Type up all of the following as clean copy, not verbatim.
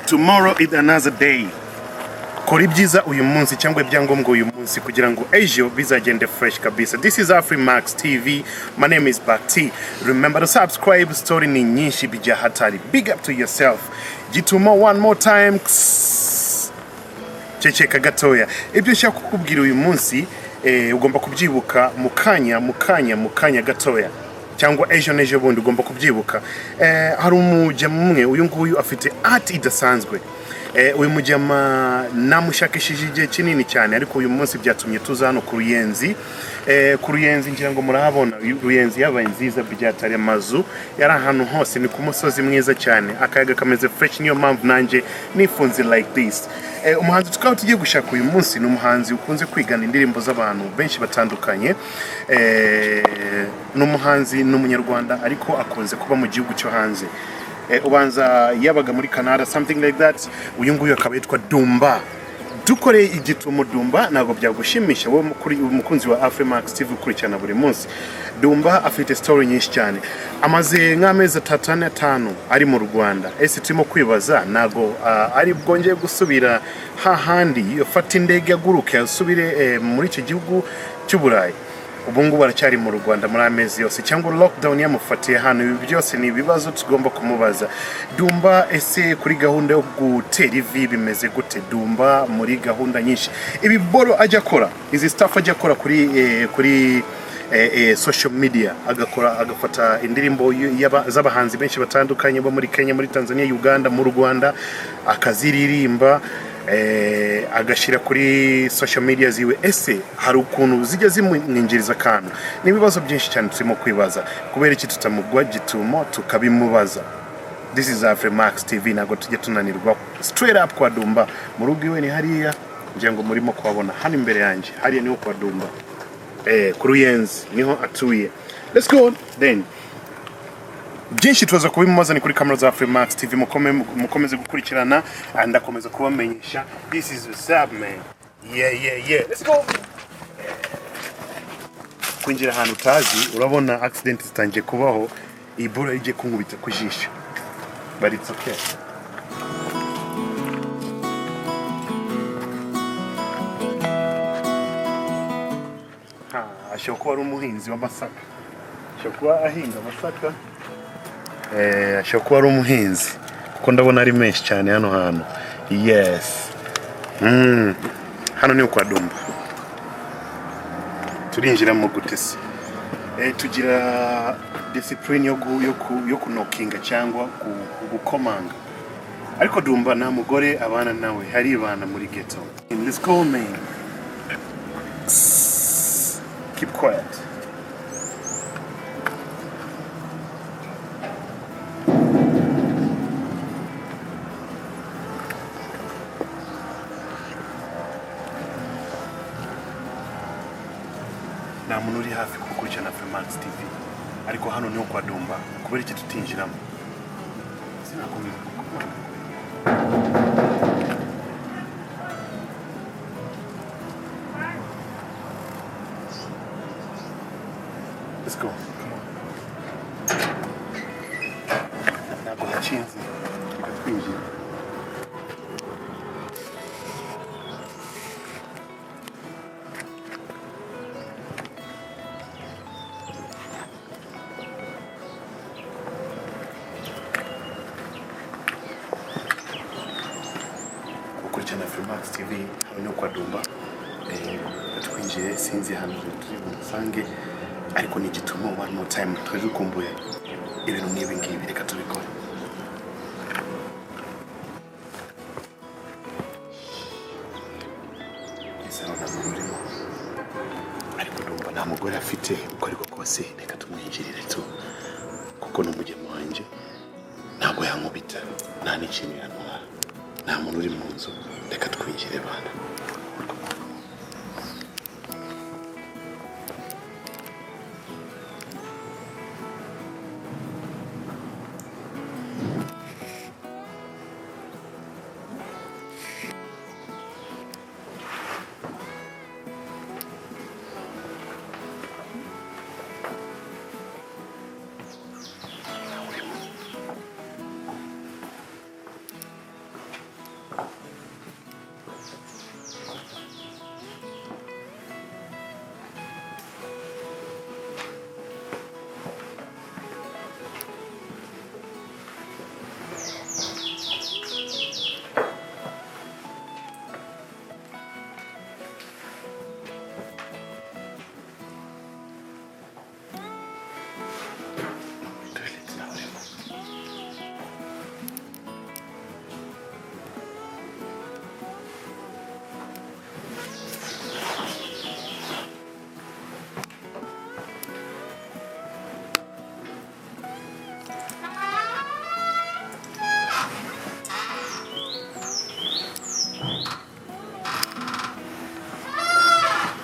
Tomorrow is another day. Kora ibyiza uyu munsi cyangwa ibyangombwa uyu munsi kugira ngo ejo bizagende fresh kabisa. This is Afrimax TV. My name is Bakti. Remember to subscribe. Story ni nyinshi bija hatari. Big up to yourself. Gitumo one more time. Ceceka gatoya. Ibyo nshaka kukubwira uyu munsi ugomba kubyibuka mu kanya mu kanya mu kanya gatoya cyangwa ejo n'ejo bundi ugomba kubyibuka. Hari umujama umwe, uyu nguyu afite art idasanzwe. Uyu mujama namushakishije igihe kinini cyane, ariko uyu munsi byatumye tuza hano ku Ruyenzi. Ku Ruyenzi ngira ngo murahabona. Ruyenzi yabaye nziza byatari, amazu yari ahantu hose, ni ku musozi mwiza cyane, akayaga kameze fresh, niyo mpamvu nanjye nifunze like this. Umuhanzi tukaba tugiye gushaka uyu munsi ni umuhanzi ukunze kwigana indirimbo z'abantu benshi batandukanye. Ni umuhanzi, ni umunyarwanda ariko akunze kuba mu gihugu cyo hanze. Ubanza yabaga muri Canada, something like that. Uyu nguyu akaba yitwa Dumba. Dukoreye igitumo Dumba, ntabwo byagushimisha wowe umukunzi wa Afrimax TV ukurikirana buri munsi? Dumba afite story nyinshi cyane, amaze nk'amezi 3, 4, 5 ari mu Rwanda. Ese turimo kwibaza, ntabwo ari bwongeye gusubira hahandi, afata indege aguruke asubire muri icyo gihugu cy'Uburayi? Ubu ngubu aracyari mu Rwanda muri amezi yose, cyangwa lockdown yamufatiye hano? Ibi byose ni ibibazo tugomba kumubaza. Dumba, ese kuri gahunda yo gutera ivi bimeze gute? Dumba muri gahunda nyinshi, ibi boro ajya akora, izi stuff ajya akora kuri social media, agakora agafata indirimbo z'abahanzi benshi batandukanye bo muri Kenya, muri Tanzania, Uganda, mu Rwanda, akaziririmba, agashyira kuri social media ziwe. Ese hari ukuntu zijya zimwinjiriza akantu? Ni ibibazo byinshi cyane turimo kwibaza. Kubera iki tutamugwa gitumo tukabimubaza? This is Afrimax TV, ntabwo tujya tunanirwa. Straight up kwa Dumba mu rugo iwe ni hariya, ngira ngo murimo kuhabona hano imbere yanjye, hariya niho kwa Dumba, ku Ruyenzi niho atuye. Let's go then. Byinshi tuza kubimubaza ni kuri kamera za Afrimax TV. Mukomeze gukurikirana, ndakomeza kubamenyesha. This is what's up, man. Yeah, yeah, yeah, let's go. Kwinjira ahantu utazi, urabona accident zitangiye kubaho. Iyi bura igiye kunkubita ku jisho, but it's okay. Ha, ashobora kuba ari umuhinzi w'amasaka, ashobora kuba ahinga amasaka. Ashobora kuba ari umuhinzi kuko ndabona ari menshi cyane hano hantu. Yes. Hano ni kwa Dumba. Turinjiramo gute se? Tugira discipline yo kunokinga cyangwa gukomanga, ariko Dumba nta mugore abana nawe, haribana muri ghetto. Let's go, man. Keep quiet. Nta muntu uri hafi gukurikirana Afrimax TV, ariko hano niho kwa Dumba. Kubera iki tutinjiramo? Sinakomeza gukomanga. Let's go. Come on. Ntabwo hakinze, reka twinjire. Gukurikirana Afrimax TV, hano ni kwa Dumba. Twinjiye, sinzi hano turi busange, ariko ni igitumo one more time. Twari dukumbuye ibintu nk'ibi ngibi, reka tubikore. Ese nta muntu urimo, ariko ndumva nta mugore afite. Uko ariko kose reka tumwinjirire tu, kuko ni umugemo wanjye, ntabwo yankubita, nta n'ikintu yantwara. Nta muntu uri mu nzu, reka twinjire bana.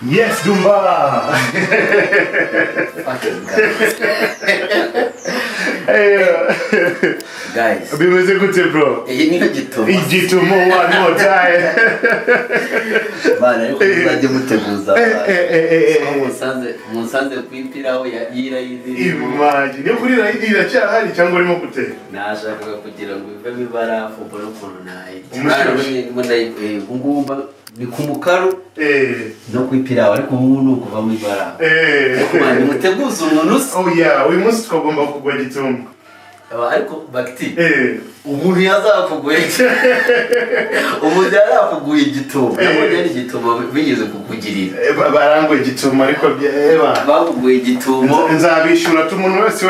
Yes, Dumba. Fucking guys. Hey, Guys. bimeze gute, bro? Iyi niyo gituma. Igitumo one more time. Bana, ariko muzajye muteguza abantu. Eh. Musanze ku ipirawu ya y'irayidi. Imagine. Yo kuri rayidi iracyahari cyangwa urimo guteka? Nashakaga kugira ngo ivemo ibarafu, mbone ukuntu nayirya. Umushyushyu. Ubu ngubu ni ku mukaru no ku ipirawu, ariko ubu ngubu ni ukuvamo ibarafu. Mani, muteguze umuntu se. Oh yeah, uyu munsi twagomba kugwa gitumo. Ariko bagiti umuntu yazakuguye, umuntu yarakuguye igitumo, nabonye ari igitumo bigeze kukugirira. Baranguye igitumo, ariko eba. Bakuguye igitumo. Nzabishyura tu umuntu wese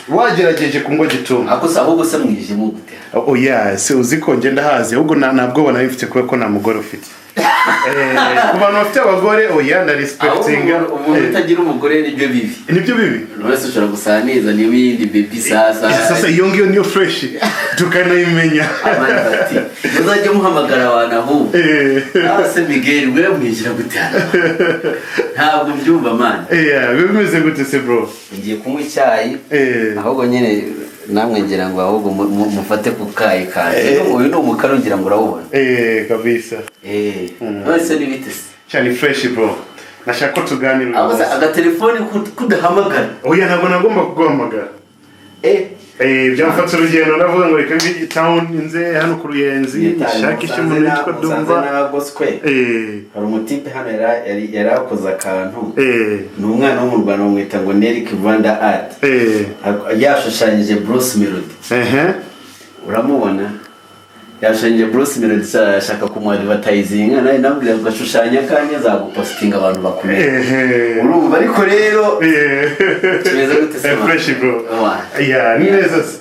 wagerageje kungwa gitumo. Ako se, ahubwo se mwijemo gute? Oh yeah, se uzi ko ngenda hazi, ahubwo nta bwoba nari mfite kubera ko nta mugore ufite. Ku bantu bafite abagore, oya, ndarespectinga. Ahubwo umuntu utagira umugore nibyo bibi. Nibyo bibi. Umuntu wese ushobora gusa neza n'ibindi baby sasa. Sasa iyo ngiyo niyo fresh tukanayimenya. Abandi bati muzajye muhamagara abantu ahubwo. Ah se Miguel, we mwishyira gute hano? Ntabwo mbyumva, man. Yeah, bimeze gute se, bro? Ngiye kunywa icyayi. Ahubwo nyine namwe ngira ngo ahubwo mufate ku kayi kanjye. Uyu ni umukara, ngira ngo urawubona. Eh, kabisa. None se ni bite se? Cyane fresh, bro. Nashaka ko tuganira uyu Ahubwo se munsi. agatelefoni kudahamagara? Oya, ntabwo nagomba kuguhamagara. Byamfata urugendo, ndavuga ngo reka mve town nze hano ku Ruyenzi nshakishe umuntu witwa Dumba. Nagoswe. Hari umutipe hano yari akoze akantu. Ni umwana wo mu Rwanda, bamwita ngo Nerik Rwanda Art. Yashushanyije Bruce Melody. Uramubona, yashushanyije Bruce Melody, ashaka kumuadvertisinga, nawe nabwira ngo ashushanya akanya azagupostinga abantu bakumenya. Urumva, ariko rero kimeze gute se, man? Fresh, bro. Wa. Yeah, ni neza se?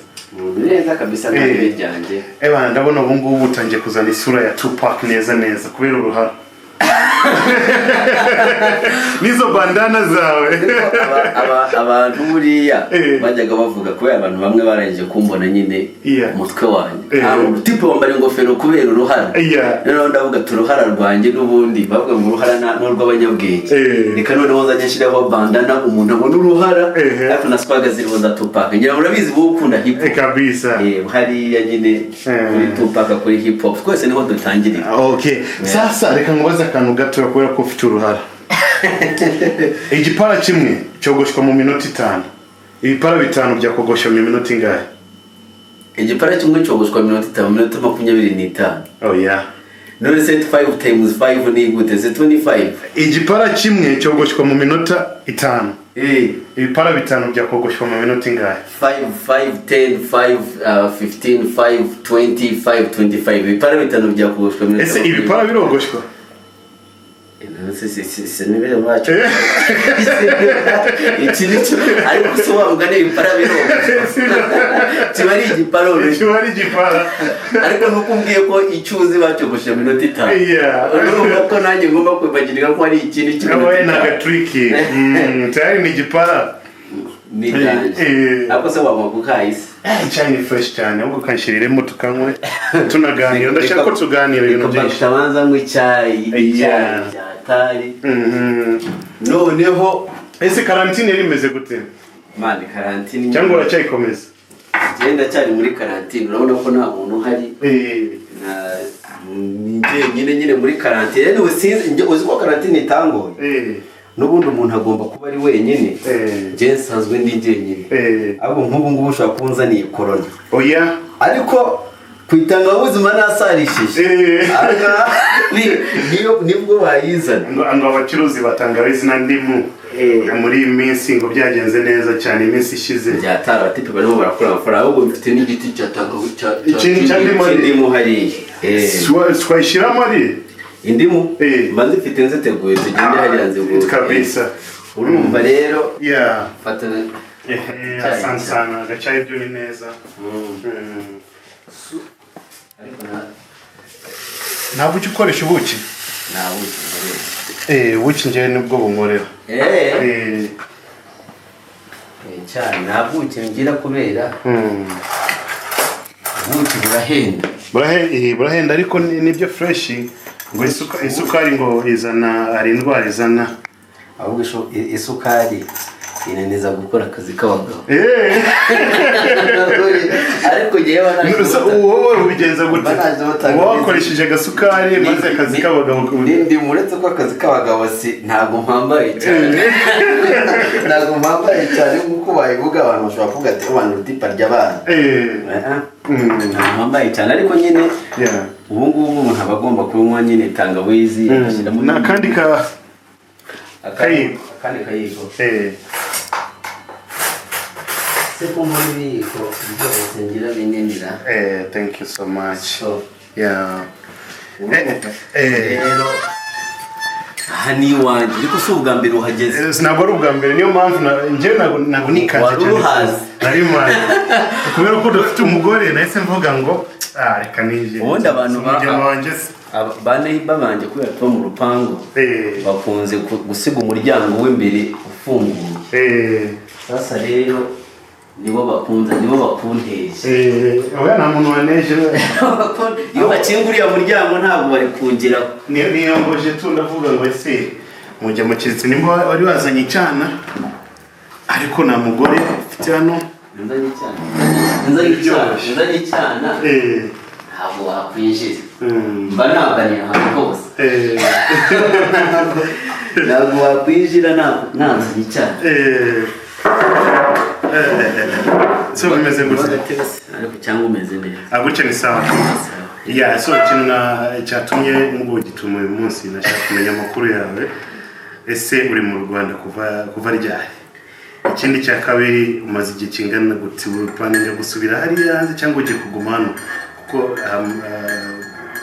Ni neza kabisa, nta bibi ryanjye. Eba, ndabona ubu ngubu utangiye kuzana isura ya Tupac neza neza kubera uruhara n'izo bandana zawe. Abantu buriya bajyaga bavuga, kubera abantu bamwe barangije kumbona nyine umutwe wanjye, nta muntu tipe wambara ingofero kubera uruhara. Noneho ndavuga ati uruhara rwanjye n'ubundi bavuga ngo uruhara ni urw'abanyabwenge. Reka noneho nzajya nshyiraho bandana umuntu abona uruhara. Ariko na swag ziriho za Tupac, ngira ngo urabizi wowe ukunda hip hop. Kabisa. Hariya nyine kuri Tupac, kuri hip hop, twese niho dutangirira. Okay, sasa reka nkubaze akantu gato kubera ko ufite uruhara. Igipara kimwe cyogoshwa mu minota 5, ibipara bitanu byakogosha mu minota ingahe? Igipara kimwe cyogoshwa minota 5, minota 25. Oh yeah. None se 5 times 5 ni gute se? 25? Igipara kimwe cyogoshwa mu minota 5, ibipara bitanu byakogoshwa mu minota ingahe? 5 5 10 5 15 5 20 5 25, ibipara bitanu byakogoshwa minota Ese ibipara birogoshwa? None se nibere bacu iki nicyo, ariko se wa mugani ibipara birogoshwa, kiba ari igipara already. Kiba ari igipara. Ariko nuko umbwiye ko icyo uzi bacyogoshe minota 5, urumva ko nanjye ngomba kwibagirwa ko hari ikindi cy'iminota Nawe ni 5. Agatriki. Tayari ni igipara. Ni danger. Ariko se wanywa ku kahise? Icyayi ni fresh cyane, ahubwo kanshiriremo tukanywe tunaganira. Ndashaka ko tuganira ibintu byinshi. Tabanza nywa icyayi. Icyayi cyatari. Noneho Ese karantine yari imeze gute? Man, karantine Cyangwa uracyayikomeza? Genda cyari muri karantine, urabona ko nta muntu uhari. Ni njyenyine nyine muri karantine. Anyway, sinzi uzi ko karantine itangoye. N'ubundi umuntu agomba kuba ari wenyine. Njye nsanzwe ndi njyenyine. Ahubwo nk'ubu ngubu ushobora kuba unzaniye korona. Oya. Ariko ku itangabuzima nasarishije. Aha, niyo nibwo wayizana. Ngo abacuruzi ba tangawizi na ndimu muri iyi minsi ngo byagenze neza cyane iminsi ishize. Byatara, abatipe barimo barakora amafaranga, ahubwo bifite n'igiti cya tangawizi cya Ikintu cya ndimu ari- cy'indimu hariya. Twayishyiramo ari Indimu mba nzifite nziteguye, tugende hariya nzigure. Kabisa. Urumva rero fata. Asante sana, agacyayi byo ni neza. Ariko Ntabwo ujya ukoresha ubuki? Nta buki nkoresha. Ubuki njyewe nibwo bunkorera. Cyane nta buki ngira kubera ubuki burahenda. Burahenda, ariko nibyo fresh. Ngo isukari ngo izana, hari indwara izana. Ahubwo isukari inaniza gukora akazi k'abagabo. Ariko njyewe Wowe ubigenza gute? Wowe wakoresheje agasukari maze akazi k'abagabo Ndi uretse ko akazi k'abagabo si ntabwo mpambaye cyane, ntabwo mpambaye cyane nk'uko babivuga. Abantu bashobora kuvuga ati abantu tipa ry'abana. Ntabwo mpambaye cyane, ariko nyine ubu ngubu umuntu aba agomba kunywa nyine tangawizi, agashyiramo Ni akandi ka akandi akandi kayiko. Se ko muri ibiyiko byose ngira binini ra? Thank you so much. So Yeah. Rero aha ni iwanjye, ariko si ubwa mbere uhageze. Ntabwo ari ubwa mbere, niyo mpamvu njyewe ntabwo nikanze Wari cyane. uruhazi. Nari mpazi kubera ko dufite umugore, nahise mvuga ngo ah, reka ninjye. Ubundi abantu Umugeni wanjye se. Ba neighbor banjye, kubera tuba mu rupangu, bakunze gusiga umuryango w'imbere ufunguye. Sasa rero nibo bakunze, nibo bakunteje. Oya, nta muntu waneje. Iyo bakinga uriya muryango ntabwo bari kungeraho. Niyo ngoje tu, ndavuga ngo ese mujya mu kiritsi nimba wari wazanye icyana, ariko nta mugore ufite hano. Nzanye icyana, nzanye icyana, nzanye icyana, ntabwo wakwinjira. Mba naganiye ahantu hose. Ntabwo wakwinjira nanzanye icyana. So bimeze gutya. Ariko cyangwa umeze neza. Ah, gutya ni sawa. Yeah, so ikintu na cyatumye ngo gituma uyu munsi nashaka kumenya amakuru yawe. Ese uri mu Rwanda kuva ryari? Ikindi cya kabiri, umaze igihe kingana gute? Uplaninga gusubira hariya hanze cyangwa ugiye kuguma hano? Kuko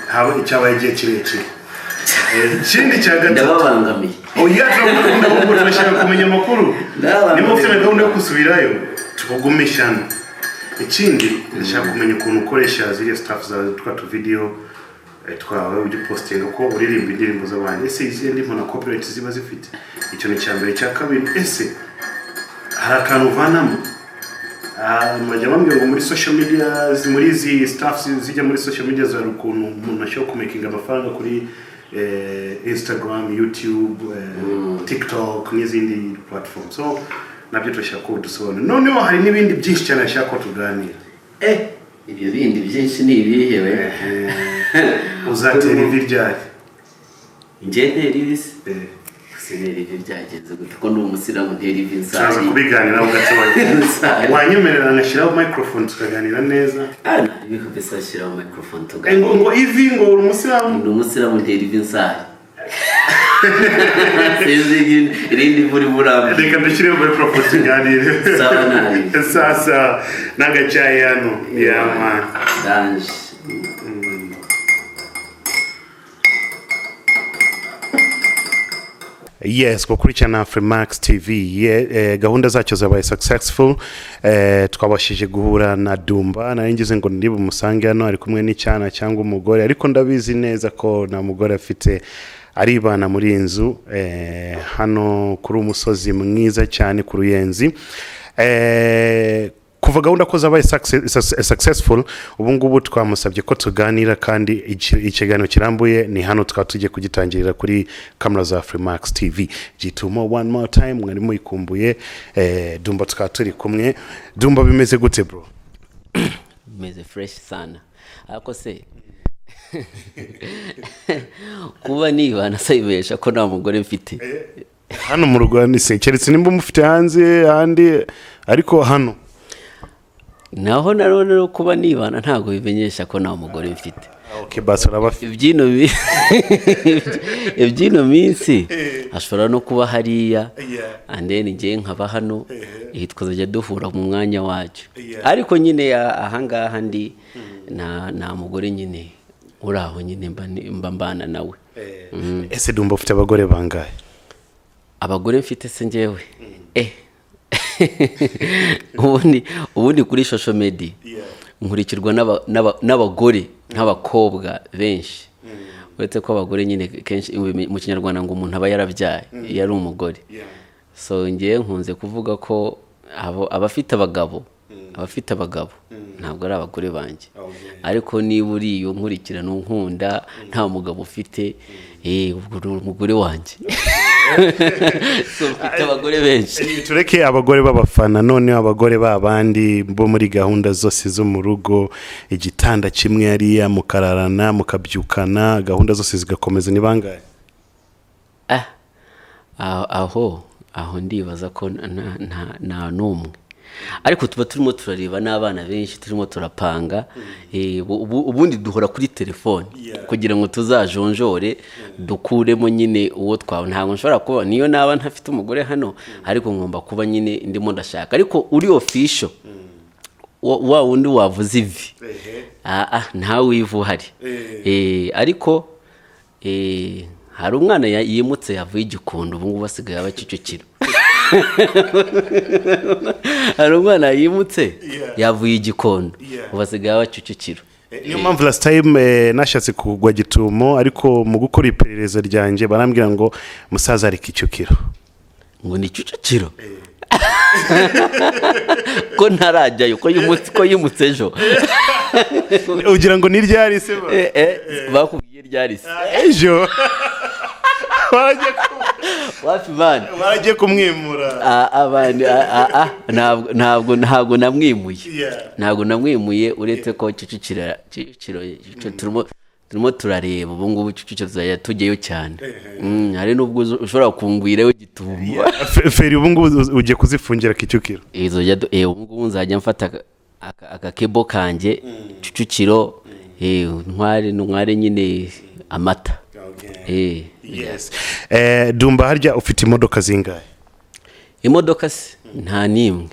haba icyabaye igihe kirekire. Ikindi cya gatatu, Ndababangamiye. Oya, turakunda ahubwo turashaka kumenya amakuru. Ndababangamiye. Niba ufite na gahunda yo gusubirayo, tukugumisha hano. Ikindi, ndashaka kumenya ukuntu ukoresha ziriya stuff zawe, twa tu video twawe ujya upostinga ko uririmba indirimbo z'abandi. Ese izihe ndirimbo na copyright ziba zifite? Icyo ni icya mbere. Icya kabiri, ese hari akantu uvanamo? Ah, bajya bambwira ngo muri social media, muri izi stuff zijya muri social media, hari ukuntu umuntu ashobora kumakinga amafaranga kuri Instagram, YouTube, TikTok n'izindi platform. So nabyo turashaka ko dusobanura. Noneho hari n'ibindi byinshi cyane ashaka ko tuganira. Ibyo bindi byinshi ni ibihe we? Uzatera ivi ryari? Njye ntera ivi se? Ese ntera ivi byagenze gute, ko ndi umusilamu, ntera ivi Turaza nsari? kubiganiraho gatoya. Nsari. Wanyemerera ngashyiraho microphone tukaganira neza? Ah, nta kabisa, shyiraho microphone Ngo tuganira. Ngo ivi, ngo uri umusilamu? Ndi umusilamu, ntera ivi nsari. Sinzi irindi vuri burambye. Reka dushyireho microphone tuganire. Sawa, nabi. Sasa n'agacyayi hano, yeah man. Danje. Yes, gukurikirana Afrimax TV, gahunda zacyo zabaye successful. Twabashije guhura na Dumba. Nari ngize ngo ndi bumusange hano ari kumwe n'icyana cyangwa umugore, ariko ndabizi neza ko nta mugore afite, aribana muri iyi nzu hano kuri umusozi mwiza cyane ku Ruyenzi. Kuva gahunda ko zabaye successful, ubu ngubu twamusabye ko tuganira, kandi ikiganiro kirambuye ni hano tukaba tugiye kugitangirira kuri kamera za Afrimax TV. Gitumo one more time, mwari muyikumbuye. Dumba tukaba turi kumwe. Dumba, bimeze gute bro? Bimeze fresh sana. Ariko se kuba nibana sayibesha ko nta mugore mfite? Hano mu Rwanda se, keretse nimba mufite hanze ahandi, ariko hano. Naho na rero kuba nibana ntabwo bimenyesha ko nta mugore mfite. Okay, basi urabafite. Iby'ino minsi ashobora no kuba hariya, and then njye nkaba hano, tukazajya duhura mu mwanya wacyo. Ariko nyine ahangaha ndi nta mugore nyine uri aho nyine mba mbana nawe. Ese Dumba, ufite abagore bangahe? Abagore mfite se njyewe? Ubundi kuri social media nkurikirwa n'abagore n'abakobwa benshi, uretse ko abagore nyine kenshi mu Kinyarwanda ngo umuntu aba yarabyaye iyo ari umugore. So ngewe nkunze kuvuga ko abafite abagabo Ntabwo ari abagore banjye. Ariko niba uri iyo nkurikirana unkunda, nta mugabo ufite, ubwo uri umugore wanjye. So mfite abagore benshi. Tureke abagore b'abafana, noneho abagore b'abandi bo muri gahunda zose zo mu rugo, igitanda kimwe hariya mukararana, mukabyukana, gahunda zose zigakomeza, ni bangahe? Ah, aho ndibaza ko nta n'umwe, ariko tuba turimo turareba n'abana benshi, turimo turapanga. Ubundi duhora kuri telefone kugira ngo tuzajonjore, dukuremo nyine uwo twawe. Ntabwo nshobora kuba, niyo naba ntafite umugore hano, ariko ngomba kuba nyine ndimo ndashaka. Ariko uri official, wa wundi wavuze ivi, ntawe ivu uhari. Ariko hari umwana yimutse, yavuye i Gikondo, ubu ngubu asigaye aba Kicukiro. Hari umwana yimutse, yavuye i Gikondo, ubu asigaye aba Kicukiro. Niyo mpamvu last time nashatse kugwa gitumo, ariko mu gukora iperereza ryanjye barambwira ngo musaza ari Kicukiro. Ngo ni Kicukiro? Ko ntarajyayo, ko yimutse ejo? Ugira ngo ni ryari se ba? Bakubwiye ryari se? Ejo baragiye Wapi man. Baragiye kumwimura. Abandi, ntabwo namwimuye. Ntabwo namwimuye, uretse ko Kicukiro turimo turareba ubu ngubu. Kicukiro tuzajya tujyayo cyane. Hari n'ubwo ushobora kungwirayo gitumo. Feri ubu ngubu ugiye kuzifungira Kicukiro? Ubu ngubu nzajya mfata akakebo kanjye Kicukiro, ntware nyine amata. Yes. Dumba, harya ufite imodoka zingahe? Imodoka se nta n'imwe.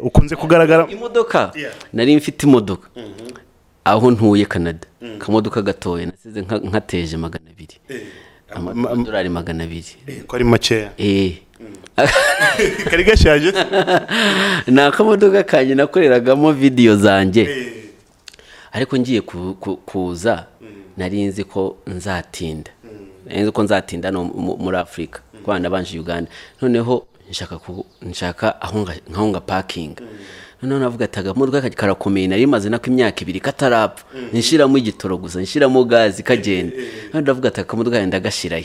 Ukunze kugaragara Imodoka, nari mfite imodoka aho ntuye Canada, akamodoka gatoya nasize nkateje 200, amadolari 200. Ko ari makeya? Eh. Kari gashaje? Ni akamodoka kanjye nakoreragamo video zanjye, ariko ngiye kuza nari nzi ko nzatinda, nari nzi ko nzatinda no muri Afurika, kuko nabanje Uganda. Noneho nshaka aho nga parkinga. Noneho navuga ati akamodoka karakomeye, nari maze nako imyaka 2 katarapfa, nshiramo igitoro gusa, nshiramo gazi, kagenda. Noneho ndavuga ati akamodoka kanjye ndagashirayo,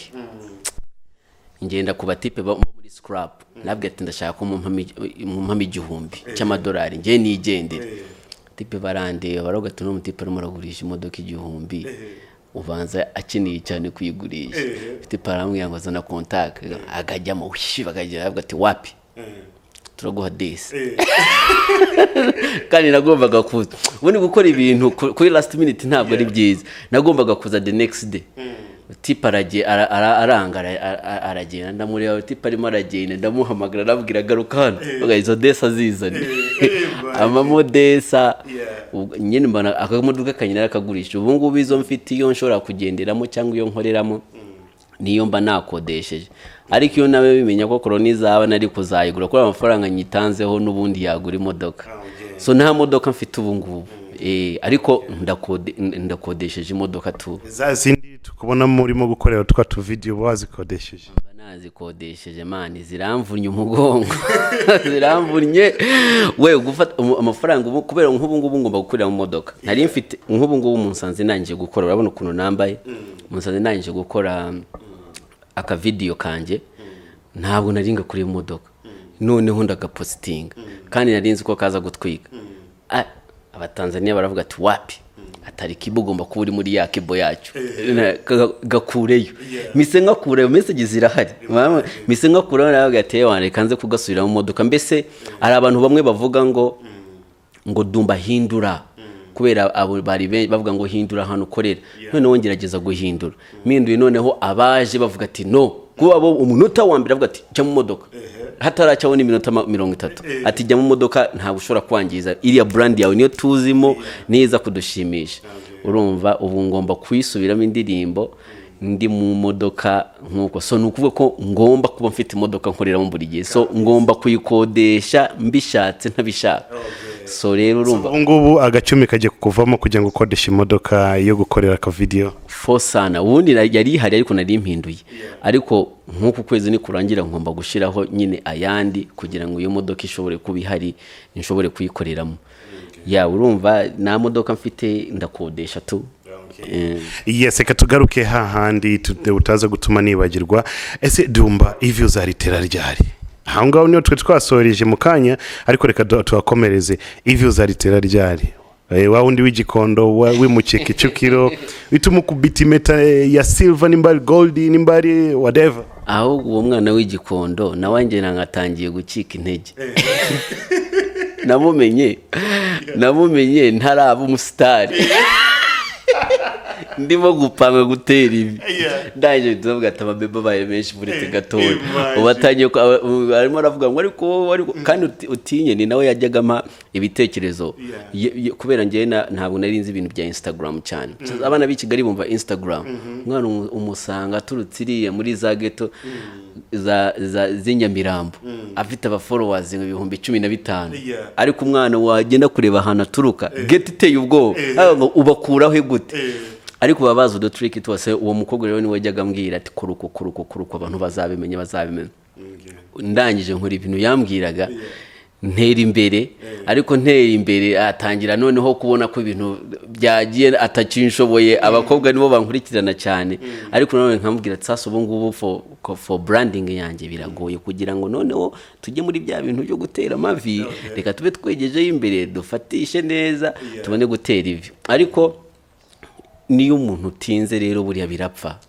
ngenda ku batipe bo muri scrap, nabwo ati ndashaka ko mumpamo 1000 cy'amadolari, ngiye nigendere. Tipe barandeba, baravuga ati n'uwo mutipe arimo aragurisha imodoka 1000, ubanza akeneye cyane kuyigurisha. Tipe arambwira ngo azana contact, akajyamo wishi, bakajya baravuga ati wapi, turaguha desi. Kandi nagombaga kuza ubundi gukora ibintu kuri last minute ntabwo ari byiza. Nagombaga kuza the next day. Tipe aranga, aragenda. Ndamureba, tipe arimo aragenda, ndamuhamagara, arabwira garuka hano. Bavuga, izo desa zizane amamodesa. Ubwo nyine mbona akamodoka kanjye narakagurisha. Ubu ngubu izo mfite, iyo nshobora kugenderamo cyangwa iyo nkoreramo, niyo mba nakodesheje. Ariko iyo nawe bimenya ko korona izaba, nari kuzayigura, kubera amafaranga nyitanzeho n'ubundi yagura imodoka. So nta modoka mfite ubu ngubu. Ariko ndakodesheje imodoka tu. Za zindi tukubona murimo gukorera twa tuvidiyo, uba wazikodesheje? Mba nazikodesheje man, ziramvunnye umugongo, ziramvunnye we. Gufata amafaranga ubu, kubera nk'ubu ngubu ngomba gukorera mu modoka nari mfite. Nk'ubu ngubu musanze nangije gukora, urabona ukuntu nambaye, musanze nangije gukora akavidiyo kanjye, ntabwo nari ngakuriye imodoka. Noneho ndagapositinga, kandi nari nzi ko kaza gutwika. Abatanzaniya baravuga ati wapi, atari kibo, ugomba kuba uri muri ya kibo yacu. Gakureyo. Mise ngakureyo, message zirahari. Mise ngakureyo, nawe ati "Ewa, reka nze kugasubira mu modoka." Mbese hari abantu bamwe bavuga ngo Dumba hindura, kubera abo bari bavuga ngo hindura ahantu ukorera. Noneho ngerageza guhindura, mpinduye, noneho abaje bavuga ati no, kuba bo umunota wa mbere avuga ati jya mu modoka, hataracyaho n'iminota 30, ati jya mu modoka, ntabwo ushobora kwangiza iriya brand yawe, niyo tuzimo niza kudushimisha. Urumva ubu ngomba kuyisubiramo indirimbo ndi mu modoka nk'uko. So ni ukuvuga ko ngomba kuba mfite imodoka nkoreramo buri gihe, so ngomba kuyikodesha mbishatse ntabishaka. So rero urumva, ubu ngubu agacumi kagiye kukuvamo kugira ngo ukodeshe imodoka yo gukorera akavidiyo. Fo sana. Ubundi yari ihari, ariko nari mpinduye. Ariko nk'uku kwezi nikurangira ngomba gushyiraho nyine ayandi kugira ngo iyo modoka ishobore kuba ihari, nshobore kuyikoreramo. Ya, urumva nta modoka mfite, ndakodesha tu. Yes, reka tugaruke hahandi utaza gutuma nibagirwa. Ese Dumba, ivi uzaritera ryari? Aho ngaho niho twe twasoreje mu kanya, ariko reka tuhakomereze. Ivi uzaritera ryari? Wa wundi w'Igikondo wimukiye Kicukiro, bituma ukubita impeta ya silver, nimba ari gold, nimba ari whatever. Ahubwo uwo mwana w'Igikondo nawe njye nagatangiye gucika intege. Namumenye ntaraba umusitari, ndimo gupanga gutera ivi, ndangije tuzavuga ati amabebe abaye menshi muri gatoya. Ubu atangiye arimo aravuga ngo ariko kandi utinye ni nawe yajyaga ampa ibitekerezo. Kubera njyewe ntabwo nari nzi ibintu bya Instagram cyane. Abana b'i Kigali bumva Instagram, umwana umusanga aturutse iriya muri za ghetto z'i Nyamirambo afite abafollowers 15,000. Ariko umwana wagenda kureba ahantu aturuka, ghetto iteye ubwoba, ngo ubakuraho gute? Ariko baba bazi udutrick twose. Uwo mukobwa rero niwe wajyaga ambwira ati kuruko kuruko kuruko, abantu bazabimenya, bazabimenya. Ndangije nkora ibintu yambwiraga, ntera imbere. Ariko ntera imbere, atangira noneho kubona ko ibintu byagiye atakinshoboye, abakobwa nibo bankurikirana cyane. Ariko nanone nkamubwira ati sasa ubu ngubu for branding yanjye biragoye kugira ngo noneho tujye muri bya bintu byo gutera amavi. Reka tube twegejeyo imbere, dufatishe neza, tubone gutera ivi. Ariko niyo umuntu utinze rero buriya birapfa.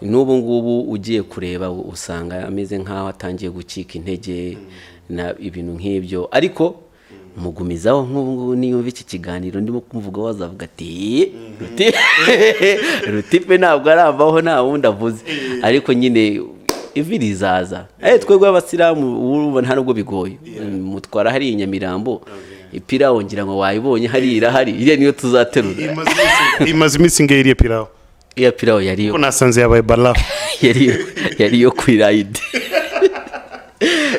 N'ubu ngubu ugiye kureba usanga ameze nk'aho atangiye gucika intege na ibintu nk'ibyo, ariko mugumizaho. Nk'ubu ngubu niyumva iki kiganiro ndimo kumuvuga, wazavuga ati "Rutipe ntabwo aravaho, nta wundi avuze." Ariko nyine ivi rizaza. Twebwe abasilamu urumva nta nubwo bigoye, mutwara hariya i Nyamirambo ipirawo, ngira ngo wayibonye hariya irahari, iriya niyo tuzaterura. Imaze iminsi ingahe iriya pirawo? Iya pirawo yariyo Ko nasanze yabaye barafu. Yari iyo ku irayidi,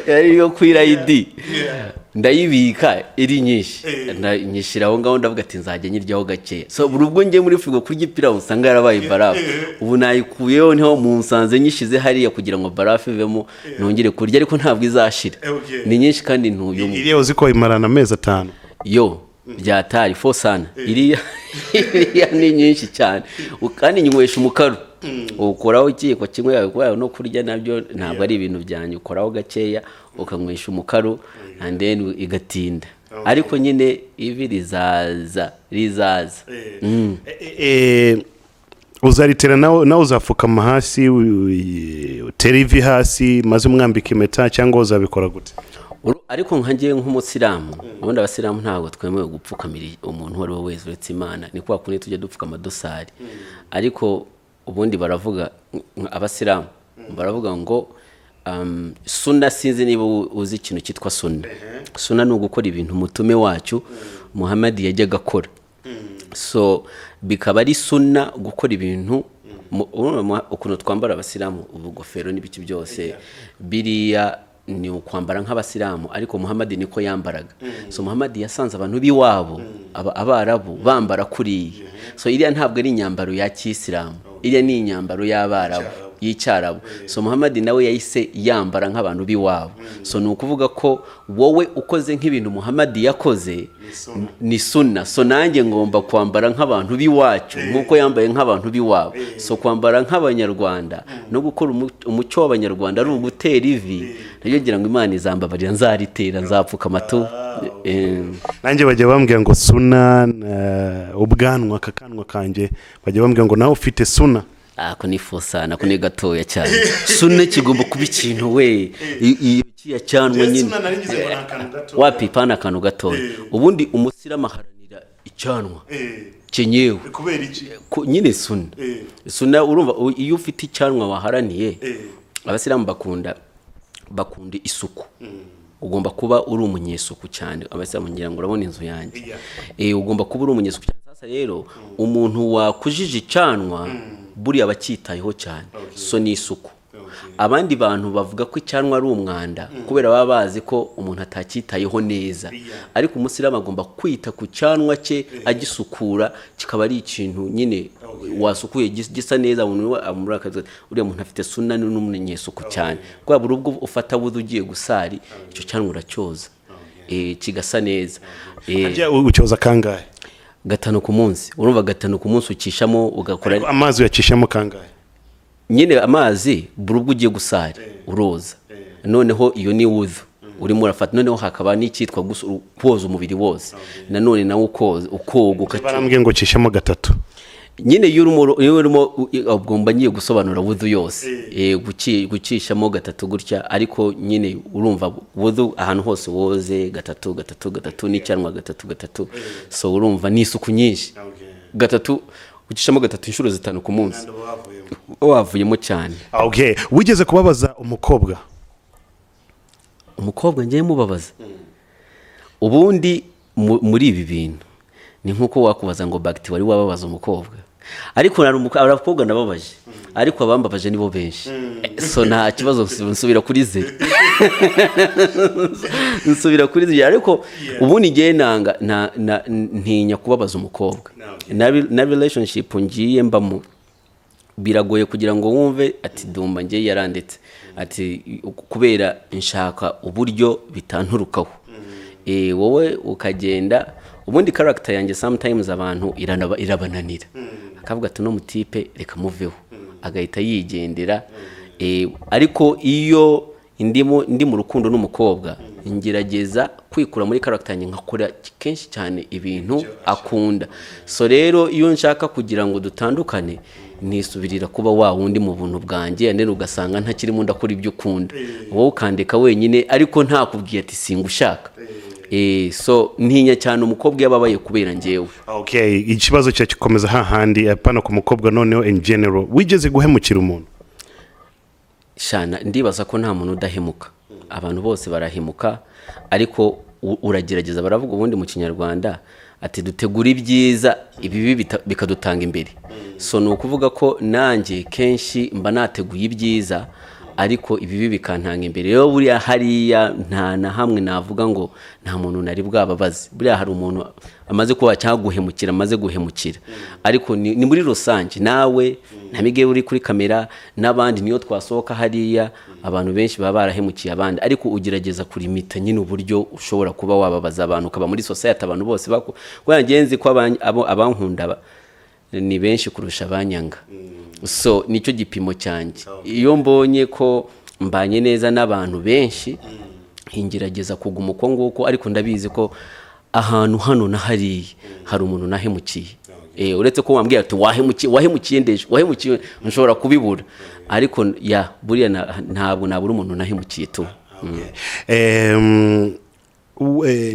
yari iyo ku irayidi, ndayibika iri nyinshi, nyishyira aho ngaho, ndavuga ati nzajya nyiryaho gakeya. So buri ubwo ngiye muri firigo kurya ipirawu usanga yarabaye barafu. Ubu nayikuyeho, niho mu nsanze nyishyize hariya kugira ngo barafu ivemo nongere kurya, ariko ntabwo izashira. Ni nyinshi kandi ntuyumwe. Iriya uzi ko imarana amezi 5? Yo byatari fo sana, iriya ni nyinshi cyane kandi nywesha umukaru, ukoraho ikiyiko kimwe yawe, kubera no kurya nabyo ntabwo ari ibintu byanjye, ukoraho gakeya ukanywesha umukaru and then igatinda. Ariko nyine ivi rizaza, rizaza. Uzaritera nawe uzapfukama hasi utere ivi hasi maze umwambike impeta, cyangwa uzabikora gute? Ariko nka njyewe nk'umusilamu, ubundi abasilamu ntabwo twemewe gupfukamira umuntu uwo ari we wese uretse Imana. Ni kwa kundi tujya dupfukama dusari, ariko ubundi baravuga, abasilamu baravuga ngo suna, sinzi niba uzi ikintu cyitwa suna. Suna ni ugukora ibintu umutume wacu Muhammad yajyaga akora. So bikaba ari suna gukora ibintu urumva ukuntu twambara abasilamu, ubugofero n'ibiki byose, biriya ni ukwambara nk'abasilamu, ariko Muhammad niko yambaraga. So Muhammad yasanze abantu b'iwabo abarabu bambara kuriya. So iriya ntabwo ari imyambaro ya kisilamu, iriya ni imyambaro y'abarabu, y'icyarabu. So Muhammad nawe yahise yambara nk'abantu b'iwabo. So ni ukuvuga ko wowe ukoze nk'ibintu Muhammad yakoze ni suna. So nanjye ngomba kwambara nk'abantu b'iwacu nk'uko yambaye nk'abantu b'iwabo. So kwambara nk'abanyarwanda no gukora umuco w'abanyarwanda ari ugutera ivi, nayo ngira ngo Imana izambabarira, nzaritera, nzapfukama tu. Nanjye bajya bambwira ngo suna ubwanwa, aka kanwa kanjye bajya bambwira ngo nawe ufite suna. Ako ni fosana, ako ni gatoya cyane. Suna kigomba kuba ikintu we iyo kiya cyanwa nyine. Wapi, pana akantu gatoya. Ubundi umusilamu aharanira icyanwa cyenyewe. Kubera iki? Nyine suna, suna urumva iyo ufite icyanwa waharaniye, abasilamu bakunda isuku, ugomba kuba uri umunyesuku cyane. Abasilamu, ngira ngo urabona inzu yanjye. Ugomba kuba uri umunyesuku cyane. Sasa rero umuntu wakujije icyanwa buriya aba acyitayeho cyane. So ni isuku. Abandi bantu bavuga ko icyanwa ari umwanda kubera baba bazi ko umuntu atacyitayeho neza, ariko umusilamu agomba kwita ku cyanwa cye, agisukura, kikaba ari ikintu nyine wasukuye gisa neza. Umuntu uriya muntu afite suna, ni n'umunyesuku cyane, kubera buri ubwo ufata wudu ugiye gusari, icyo cyanwa uracyoza. Kigasa neza. Harya ucyoza kangahe? 5 ku munsi. Urumva 5 ku munsi ukishamo ugakora. Amazi uyacishamo kangahe? Nyine amazi buri ubwo ugiye gusari uroza, noneho iyo ni wudhu urimo urafata, noneho hakaba n'icyitwa koza umubiri wose, nanone nawe ukoza ukoga. Barambwiye ngo ucishemo 3. Nyine iyo urimo ugomba ngiye gusobanura wudhu yose, gucishamo 3 gutya, ariko nyine urumva wudhu ahantu hose woze 3 3 3 n'icyanwa 3 3, so urumva ni isuku nyinshi. 3 ucishamo 3 inshuro 5 ku munsi wavuyemo cyane. Okay, wigeze kubabaza umukobwa? Umukobwa ngiye mubabaza ubundi muri ibi bintu ni nkuko wakubaza ngo Bagiti wari wababaza umukobwa, ariko abakobwa nababaje, ariko abambabaje nibo benshi, so nta kibazo, nsubira kuri zero. Nsubira kuri zero, ariko ubundi ngiye nanga ntinya kubabaza umukobwa. Na relationship ngiye mbamo biragoye kugira ngo wumve ati Dumba ngiye yaranditse ati kubera nshaka uburyo bitanturukaho. Wowe ukagenda ubundi character yanjye sometimes abantu irabananira, akavuga ati no mutipe reka muveho, agahita yigendera. Ariko iyo ndi mu rukundo n'umukobwa ngerageza kwikura muri character yanjye nkakora kenshi cyane ibintu akunda. So rero iyo nshaka kugira ngo dutandukane nisubirira kuba wa wundi mu buntu bwanjye, and then ugasanga ntakirimo ndakora ibyo ukunda, wowe ukandeka wenyine ariko ntakubwiye ati singushaka. So ntinya cyane umukobwa yababaye kubera njyewe. Okay, ikibazo cya kikomeza hahandi apana ku mukobwa, noneho in general wigeze guhemukira umuntu? Shana ndibaza ko nta muntu udahemuka, abantu bose barahemuka, ariko uragerageza. Baravuga ubundi mu Kinyarwanda ati dutegura ibyiza ibibi bikadutanga imbere. So ni ukuvuga ko nanjye kenshi mba nateguye ibyiza ariko ibibi bikantanga imbere. Rero buriya hariya nta na hamwe navuga ngo nta muntu nari bwababaze, buriya hari umuntu amaze kuba cyangwa guhemukira, amaze guhemukira, ariko ni muri rusange. Nawe na Miguel uri kuri kamera n'abandi niyo twasohoka hariya abantu benshi baba barahemukiye abandi, ariko ugerageza kurimita nyine uburyo ushobora kuba wababaza abantu, ukaba muri society abantu bose bako. Kubera ngenzi ko abankunda ni benshi kurusha abanyanga, so nicyo gipimo cyanjye. Iyo mbonye ko mbanye neza n'abantu benshi ngerageza kuguma uko nguko, ariko ndabizi ko ahantu hano na hariya hari umuntu nahemukiye. Uretse ko wambwira ati wahemukiye ndeje, wahemukiye, nshobora kubibura, ariko ya buriya ntabwo nabura umuntu nahemukiye tu.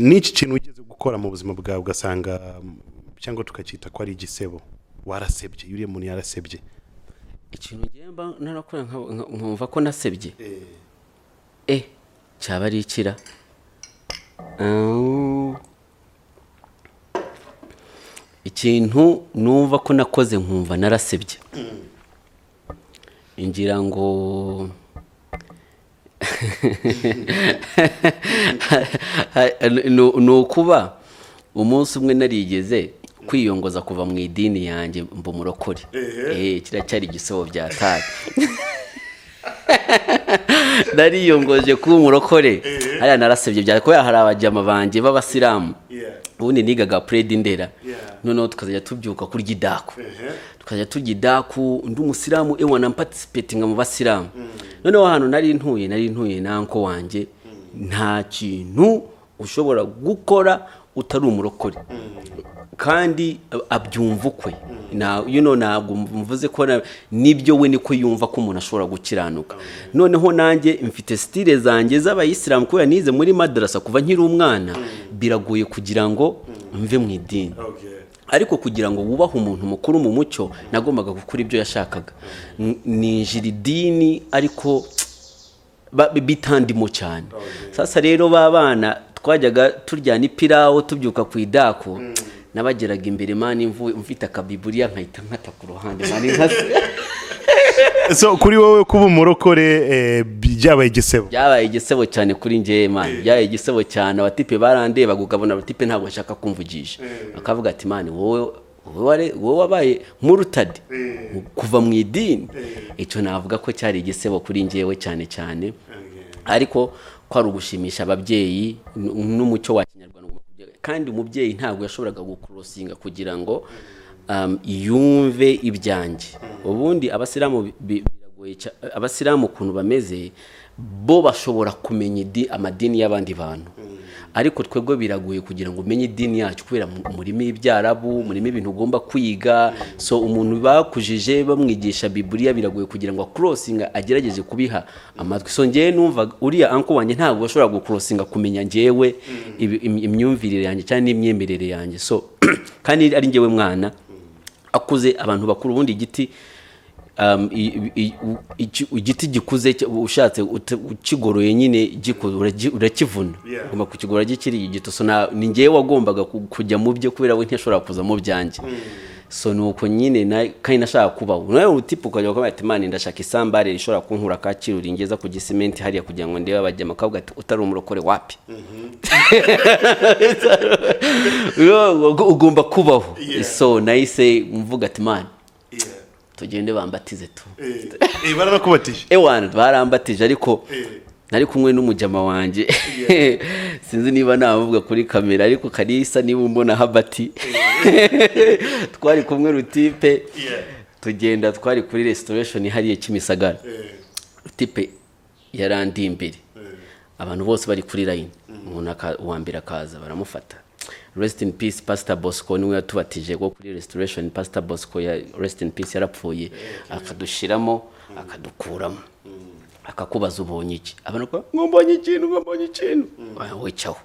N'iki kintu ugeze gukora mu buzima bwawe ugasanga cyangwa tukacyita ko ari igisebo, warasebye, yuriye umuntu yarasebye? Ikintu ngemba narakora nkumva ko nasebye, cyaba ari ikira. Ikintu numva ko nakoze nkumva narasebye, ngira ngo ni ukuba umunsi umwe narigeze kwiyongoza kuva mu idini yanjye mba umurokore. Kiriya cyari igisebo bya tari. Nariyongoje kuba umurokore, hariya narasebye bya kubera hari abajama banjye b'abasilamu. Ubundi nigaga Predi Ndera, noneho tukazajya tubyuka kurya idaku, tukazajya turya idaku, ndi umusilamu ewa na participating mu basilamu. Noneho ahantu nari ntuye na uncle wanjye, nta kintu ushobora gukora utari umurokore, kandi abyumva ukwe. Ntabwo mvuze ko nibyo we niko yumva ko umuntu ashobora gukiranuka. Noneho nanjye mfite style zanjye z'abayisilamu kubera nize muri madrasa kuva nkiri umwana, biragoye kugira ngo mve mu idini. Ariko kugira ngo wubahe umuntu mukuru mu mucyo nagombaga gukora ibyo yashakaga. Ninjira idini ariko bitandimo cyane. Sasa rero babana twajyaga turyana ipirawo tubyuka ku idako, nabageraga imbere mani mfite akabiburiya nkahita nkata ku ruhande mani nkase. So kuri wowe kuba umurokore byabaye igisebo? Byabaye igisebo cyane kuri njye mani, byabaye igisebo cyane. Abatipe barandebaga ukabona abatipe ntabwo nshaka kumvugisha, bakavuga ati mani wowe wabaye murutadi kuva mu idini. Icyo navuga ko cyari igisebo kuri njyewe cyane cyane. Ariko ko ari ugushimisha ababyeyi n'umuco wa kinyarwanda ugomba kandi umubyeyi ntabwo yashoboraga gucrossinga kugira ngo yumve ibyanjye. Ubundi abasilamu biragoye abasilamu ukuntu bameze, bo bashobora kumenya amadini y'abandi bantu, ariko twebwe biragoye kugira ngo umenye idini yacu kubera murimo ibyarabu, murimo ibintu ugomba kwiga. So umuntu bakujije bamwigisha Bibiliya, biragoye kugira ngo acrossinga agerageze kubiha amatwi. So ngewe numva uriya uncle wanjye ntabwo ashobora gucrossinga kumenya ngewe imyumvire yanjye cyangwa n'imyemerere yanjye. So kandi ari ngewe mwana akuze, abantu bakuru ubundi igiti igiti gikuze ushatse ukigoroye nyine gikuze urakivuna. Ugomba kukigorora gikiri igito. So ni ngewe wagombaga kujya mu bye kubera we ntiyashobora kuza mu byanjye. So nuko nyine kandi nashaka kubaho nawe utipe ukajya ukavuga ati: "Man, ndashaka isambare rishobora kunkura Kacyiru ringeza ku Gisimenti hariya kugira ngo ndebe abajyama." Akavuga ati: "Utari umurokore wapi, ugomba kubaho." So nahise mvuga ati: "Man, tugende bambatize tu." Baranakubatije? Ewana, barambatije, ariko nari kumwe n'umujama wanjye, sinzi niba namuvuga kuri kamera, ariko Kalisa, niba umbona, Habati, twari kumwe rutipe, tugenda, twari kuri Restoration hariya Kimisagara. Rutipe yarandi imbere, abantu bose bari kuri line, umuntu uwa mbere akaza baramufata. Rest in peace Pastor Bosco, niwe yatubatije wo kuri Restoration. Pastor Bosco ya rest in peace, yarapfuye. Akadushiramo, akadukuramo, akakubaza: "Ubonye iki?" Abantu ngo: "Mbonye ikintu," ngo: "Mbonye ikintu." Wicaho,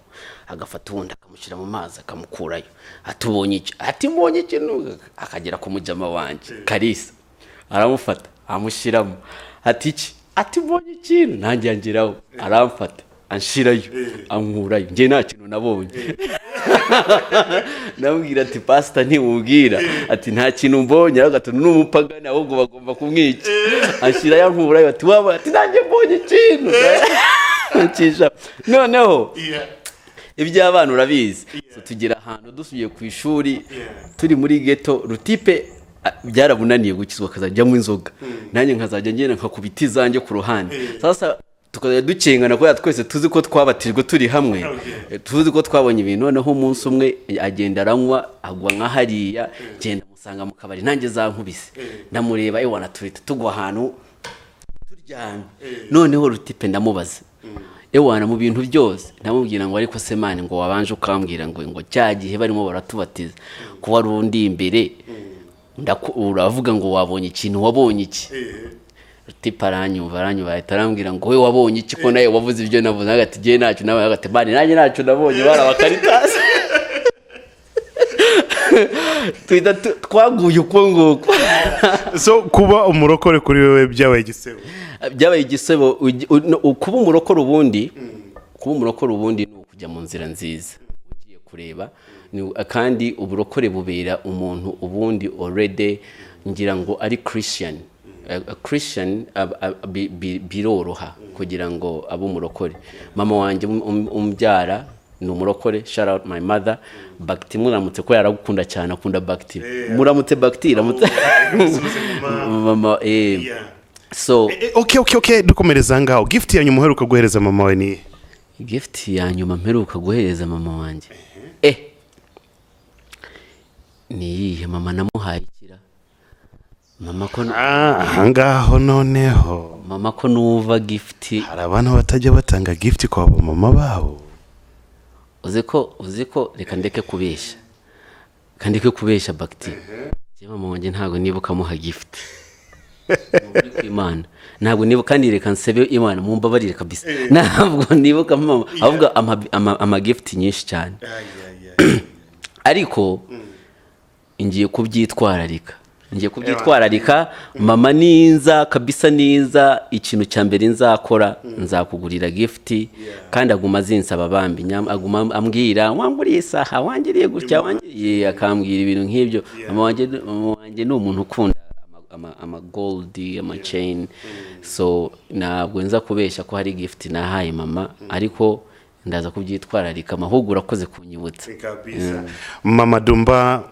agafata uwundi akamushyira mu mazi, akamukurayo, atubonye iki? Ati: "Mbonye ikintu." Akagera ku mujama wanjye Kalisa, aramufata, amushyiramo, ati: "Iki?" Ati: "Mbonye ikintu." Nanjye yangeraho, aramfata, anshirayo, ankurayo. Njye nta kintu nabonye. Namubwira ati: "Pasita, ntiwubwira ati nta kintu mbonye." Aravuga ati: "N'umupagani ahubwo bagomba kumwica." Anshyirayo, ankurayo, ati: "Waba?" Ati: "Nanjye mbonye ikintu." Ncisha noneho iby'abana urabizi. So, tugera ahantu dusubiye ku ishuri, turi muri ghetto, rutipe byarabunaniye gukizwa, akazajya anywa inzoga, nanjye nkazajya ngenda nkakubita izanjye ku ruhande. Sasa tukazajya dukengana kubera twese tuzi ko twabatijwe turi hamwe, tuzi ko twabonye ibintu. Noneho umunsi umwe agenda aranywa, agwa nka hariya, genda musanga mu kabari, nanjye zankubise, ndamureba, ewana, tuhita tugwa ahantu turyamye. Noneho rutipe ndamubaza, ewana, mu bintu byose ndamubwira ngo: "Ariko se man, ngo wabanje ukambwira ngo cya gihe barimo baratubatiza ko wari undi imbere, uravuga ngo wabonye ikintu, wabonye iki?" Rutipe aranyumva, aranyumva, ahita arambwira ngo: "We wabonye iki ko nawe wavuze ibyo navuze?" Hagati gihe ntacyo nawe, hagati man, nanjye ntacyo nabonye, bari abakaritasi. Tuhita twaguye uko nguko. So kuba umurokore kuri wewe byabaye igisebo? Byabaye igisebo. No, kuba umurokore ubundi ni ukujya mu nzira nziza ugiye kureba. Kandi uburokore bubera umuntu ubundi already ngira ngo ari Christian. A Christian biroroha kugira ngo abe umurokore. Mama wanjye umbyara ni umurokore. Shout out my mother Bakti, muramutse ko yaragukunda cyane, akunda Bakti. Muramutse Bakti, ramutse mama. So Okay, dukomereza aha ngaho. Gift ya nyuma uheruka guhereza mama wawe ni iyihe? Gift ya nyuma mperuka guhereza mama wanjye, ni iyihe? Mama namuhaye ikira mama ko Ah, aha ngaho noneho. Mama ko nuva gift. Hari abantu batajya batanga gift kwa mama babo. Uzi ko reka ndeke kubeshya, reka ndeke kubeshya Bagiti. Njye mama wanjye ntabwo nibuka amuha gift. Ni ukuri kw'Imana ntabwo nibuka, kandi reka nsebe Imana mumbabarire kabisa, ntabwo nibuka mama, ahubwo ama gift nyinshi cyane, ariko ngiye kubyitwararika, ngiye kubyitwararika. Mama, ninza kabisa, ninza, ikintu cya mbere nzakora nzakugurira gift. Kandi aguma azinsaba bambi, aguma ambwira: "Wanguriye isaha, wangiriye gutya, wangiriye," akambwira ibintu nk'ibyo. Mama wanjye ni umuntu ukunda ama gold, ama chain. So ntabwo nza kubeshya ko hari gift nahaye mama, ariko Ndaza kubyitwararika, amahugurwa akoze kunyibutsa. Mama Dumba,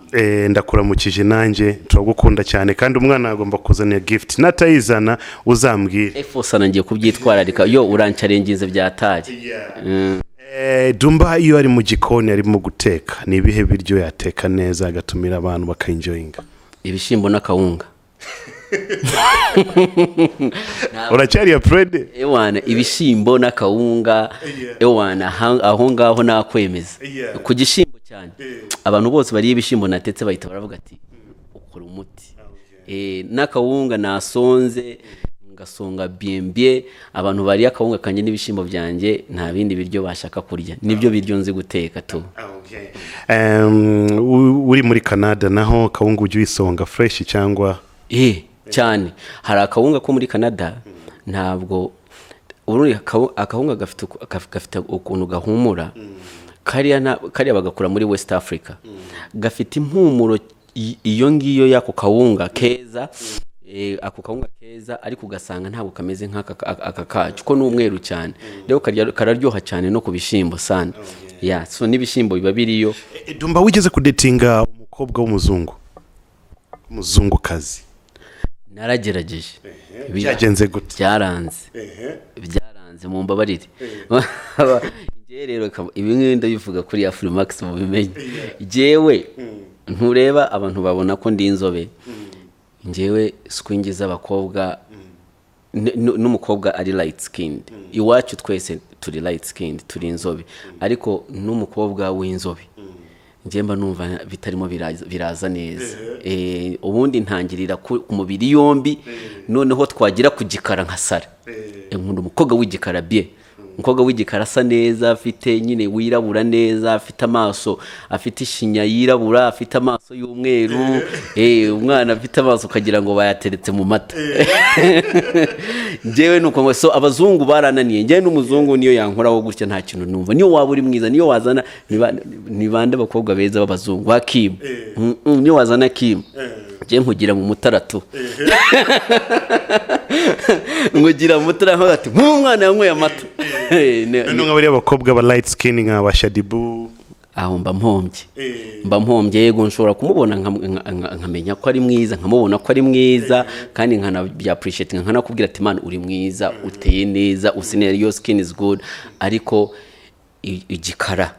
ndakuramukije, nanjye turagukunda cyane, kandi umwana agomba kuzanira gift, natayizana uzambwire. Efosana, ngiye kubyitwararika, yo urancarengize byatari. Dumba iyo ari mu gikoni arimo guteka, ni ibihe biryo yateka neza agatumira abantu bakaenjoyinga? Ibishyimbo n'akawunga. Uracyari ya Fred? Ewana, ibishyimbo n'akawunga, ewana, aho ngaho nakwemeza. Ku gishyimbo cyane, abantu bose bariye ibishyimbo natetse bahita baravuga ati ukora umuti. N'akawunga nasonze ngasonga bien, abantu bariye akawunga kanjye n'ibishyimbo byanjye, nta bindi biryo bashaka kurya, nibyo biryo nzi guteka tu. Uri muri Canada naho kawunga ujya uyisonga fresh cyangwa? Cyane, hari akawunga ko muri Canada, ntabwo urundi akawunga gafite ukuntu gahumura. Kariya kariya bagakura muri West Africa, gafite impumuro iyo ngiyo y'ako kawunga keza. Ako kawunga keza, ariko ugasanga ntabwo kameze nk'aka aka kacu ko ni umweru cyane. Rero kararyoha cyane no ku bishyimbo sana ya so n'ibishyimbo biba biriyo. Dumba, wigeze kudatinga umukobwa w'umuzungu, umuzungukazi? Naragerageje. Byagenze gute? Byaranze, byaranze, mu mbabarire. Njyewe rero ibi ngibi ndabivuga kuri Afrimax mubimenye. Njyewe ntureba abantu babona ko ndi inzobe, njyewe swingi z'abakobwa n'umukobwa ari light skinned, iwacu twese turi light skinned, turi inzobe, ariko n'umukobwa w'inzobe njye mba numva bitarimo biraza neza. Ubundi ntangirira ku mubiri yombi, noneho twagira ku gikara nka sara. Nkunda umukobwa w'igikara bien, umukobwa w'igikara asa neza, afite nyine wirabura neza, afite amaso, afite ishinya yirabura, afite amaso y'umweru. Umwana afite amaso ukagira ngo bayateretse mu mata. Njyewe nuko ngo so abazungu barananiye. Njyewe n'umuzungu niyo yankoraho gutya nta kintu numva, niyo waba uri mwiza, niyo wazana ni bande abakobwa beza b'abazungu ba Kim. Niyo wazana Kim, njyewe nkugira mu mutara tu, nkugira mu mutara nkavuga ati nk'umwana yanyweye amata. Noneho nka bariya bakobwa ba light skin nka ba Shaddyboo? Aho mba mpombye, mba mpombye. Yego, nshobora kumubona nkamenya ko ari mwiza, nkamubona ko ari mwiza, kandi nkanabya appreciate, nkanakubwira ati man, uri mwiza, uteye neza, usa neza, your skin is good, ariko igikara,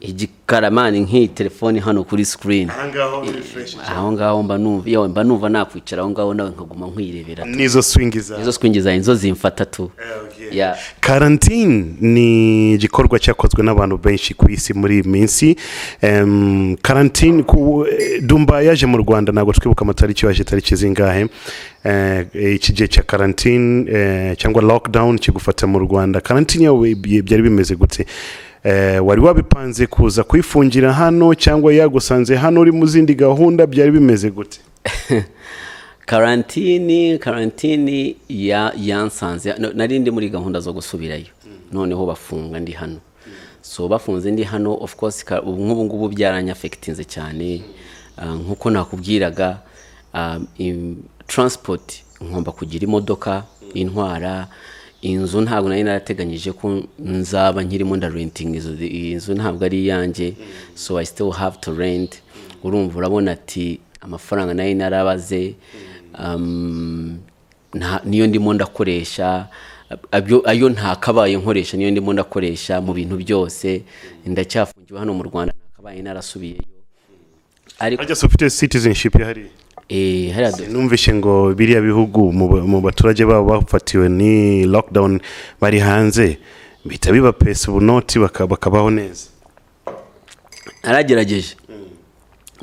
igikara man, nk'iyi telefone hano kuri screen. Ahangaho biri fresh. Aho ngaho mba numva, yewe, mba numva nakwicara aho ngaho nawe nkaguma nkwirebera. Nizo swing za Nizo swing zawe nizo zimfata tu. Yeah. Quarantine ni igikorwa cyakozwe n'abantu benshi ku isi muri iyi minsi. Quarantine Dumba yaje mu Rwanda, ntabwo twibuka amatariki yaje, tariki zingahe? Iki gihe cya quarantine cyangwa lockdown kigufata mu Rwanda, quarantine yawe byari bimeze gute? Wari wabipanze kuza kuyifungira hano cyangwa yagusanze hano uri mu zindi gahunda? Byari bimeze gute? Karantini ya yansanze nari ndi muri gahunda zo gusubirayo, noneho bafunga ndi hano. So bafunze ndi hano, of course ubu nk'ubu ngubu byaranyaffectinze cyane. Nk'uko nakubwiraga, transport ngomba kugira imodoka intwara. Inzu ntabwo nari narateganyije ko nzaba nkirimo ndarentinga inzu, iyi nzu ntabwo ari iyanjye, so I still have to rent. Urumva, urabona ati amafaranga nari narabaze, niyo ndimo ndakoresha, ayo ntakabaye nkoresha niyo ndimo ndakoresha mu bintu byose. Ndacyafungiwe hano mu Rwanda, ntakabaye narasubiyeyo, ariko Harya se ufite citizenship ya hariya? Hariya Numvishe ngo biriya bihugu mu baturage babo bafatiwe ni lockdown bari hanze, bihita bibapesa ubunoti bakabaho neza. Naragerageje,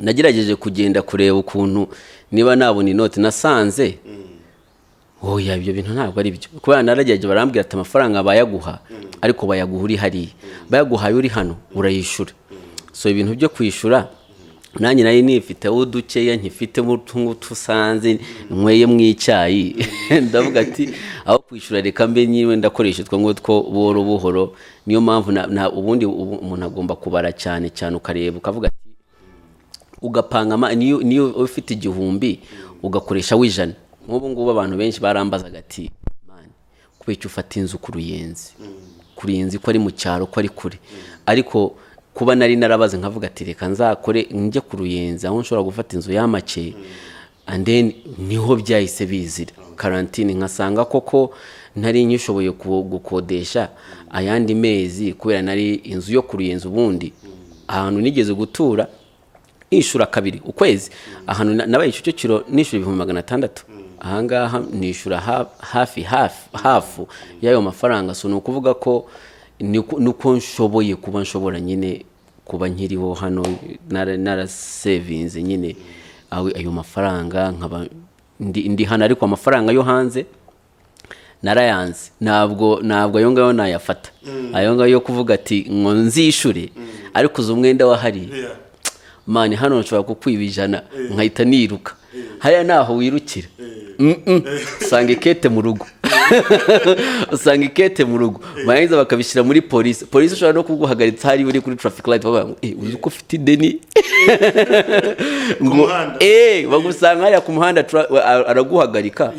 nagerageje kugenda kureba ukuntu niba nabona inoti, nasanze oya, ibyo bintu ntabwo ari byo, kubera naragerageje barambwira ati amafaranga bayaguha, ariko bayaguha uri hariya, bayaguhaye uri hano urayishyura. So ibintu byo kwishyura nanjye nari nifiteho udukeya nkifitemo utu usanze nyweye mu icyayi, ndavuga ati aho kwishyura reka mbe nyine ndakoresha utwo ngutwo buhoro buhoro. Niyo mpamvu ubundi umuntu agomba kubara cyane cyane, ukareba ukavuga ati ugapanga niyo ufite 1000 ugakoresha w'ijana. Nk'ubu ngubu abantu benshi barambazaga ati man, kubera icyo ufata inzu ku Ruyenzi? Ku Ruyenzi ko ari mu cyaro, ko ari kure, ariko kuba nari narabaze nkavuga ati reka nzakore njye ku Ruyenzi aho nshobora gufata inzu y'amake, and then niho byahise bizira quarantine, nkasanga koko ntari nkishoboye gukodesha ayandi mezi, kubera nari inzu yo ku Ruyenzi ubundi ahantu nigeze gutura nishura kabiri ukwezi, ahantu nabaye Kicukiro nishyura 600,000, ahangaha nishyura hafi hafi hafu y'ayo mafaranga. So ni ukuvuga ko nuko nshoboye kuba nshobora nyine kuba nkiriho hano, narasevinze nyine ayo mafaranga, nkaba ndi hano. Ariko amafaranga yo hanze narayanze, ntabwo ayo ngayo nayafata, ayo ngayo yo kuvuga ati ngo nzishure, ariko uzi umwenda wahariye man. Hano nshobora kukwiba 100 nkahita niruka, hariya ntaho wirukira. Usanga ikete mu rugo, usanga ikete mu rugo, barangiza bakabishyira muri polisi. Polisi ushobora no kuguhagaritsa hariya uri kuri traffic light, bavuga ngo "Eh, uzi ko ufite ideni?" Ngo muhanda. Bagusanga hariya ku muhanda, araguhagarika,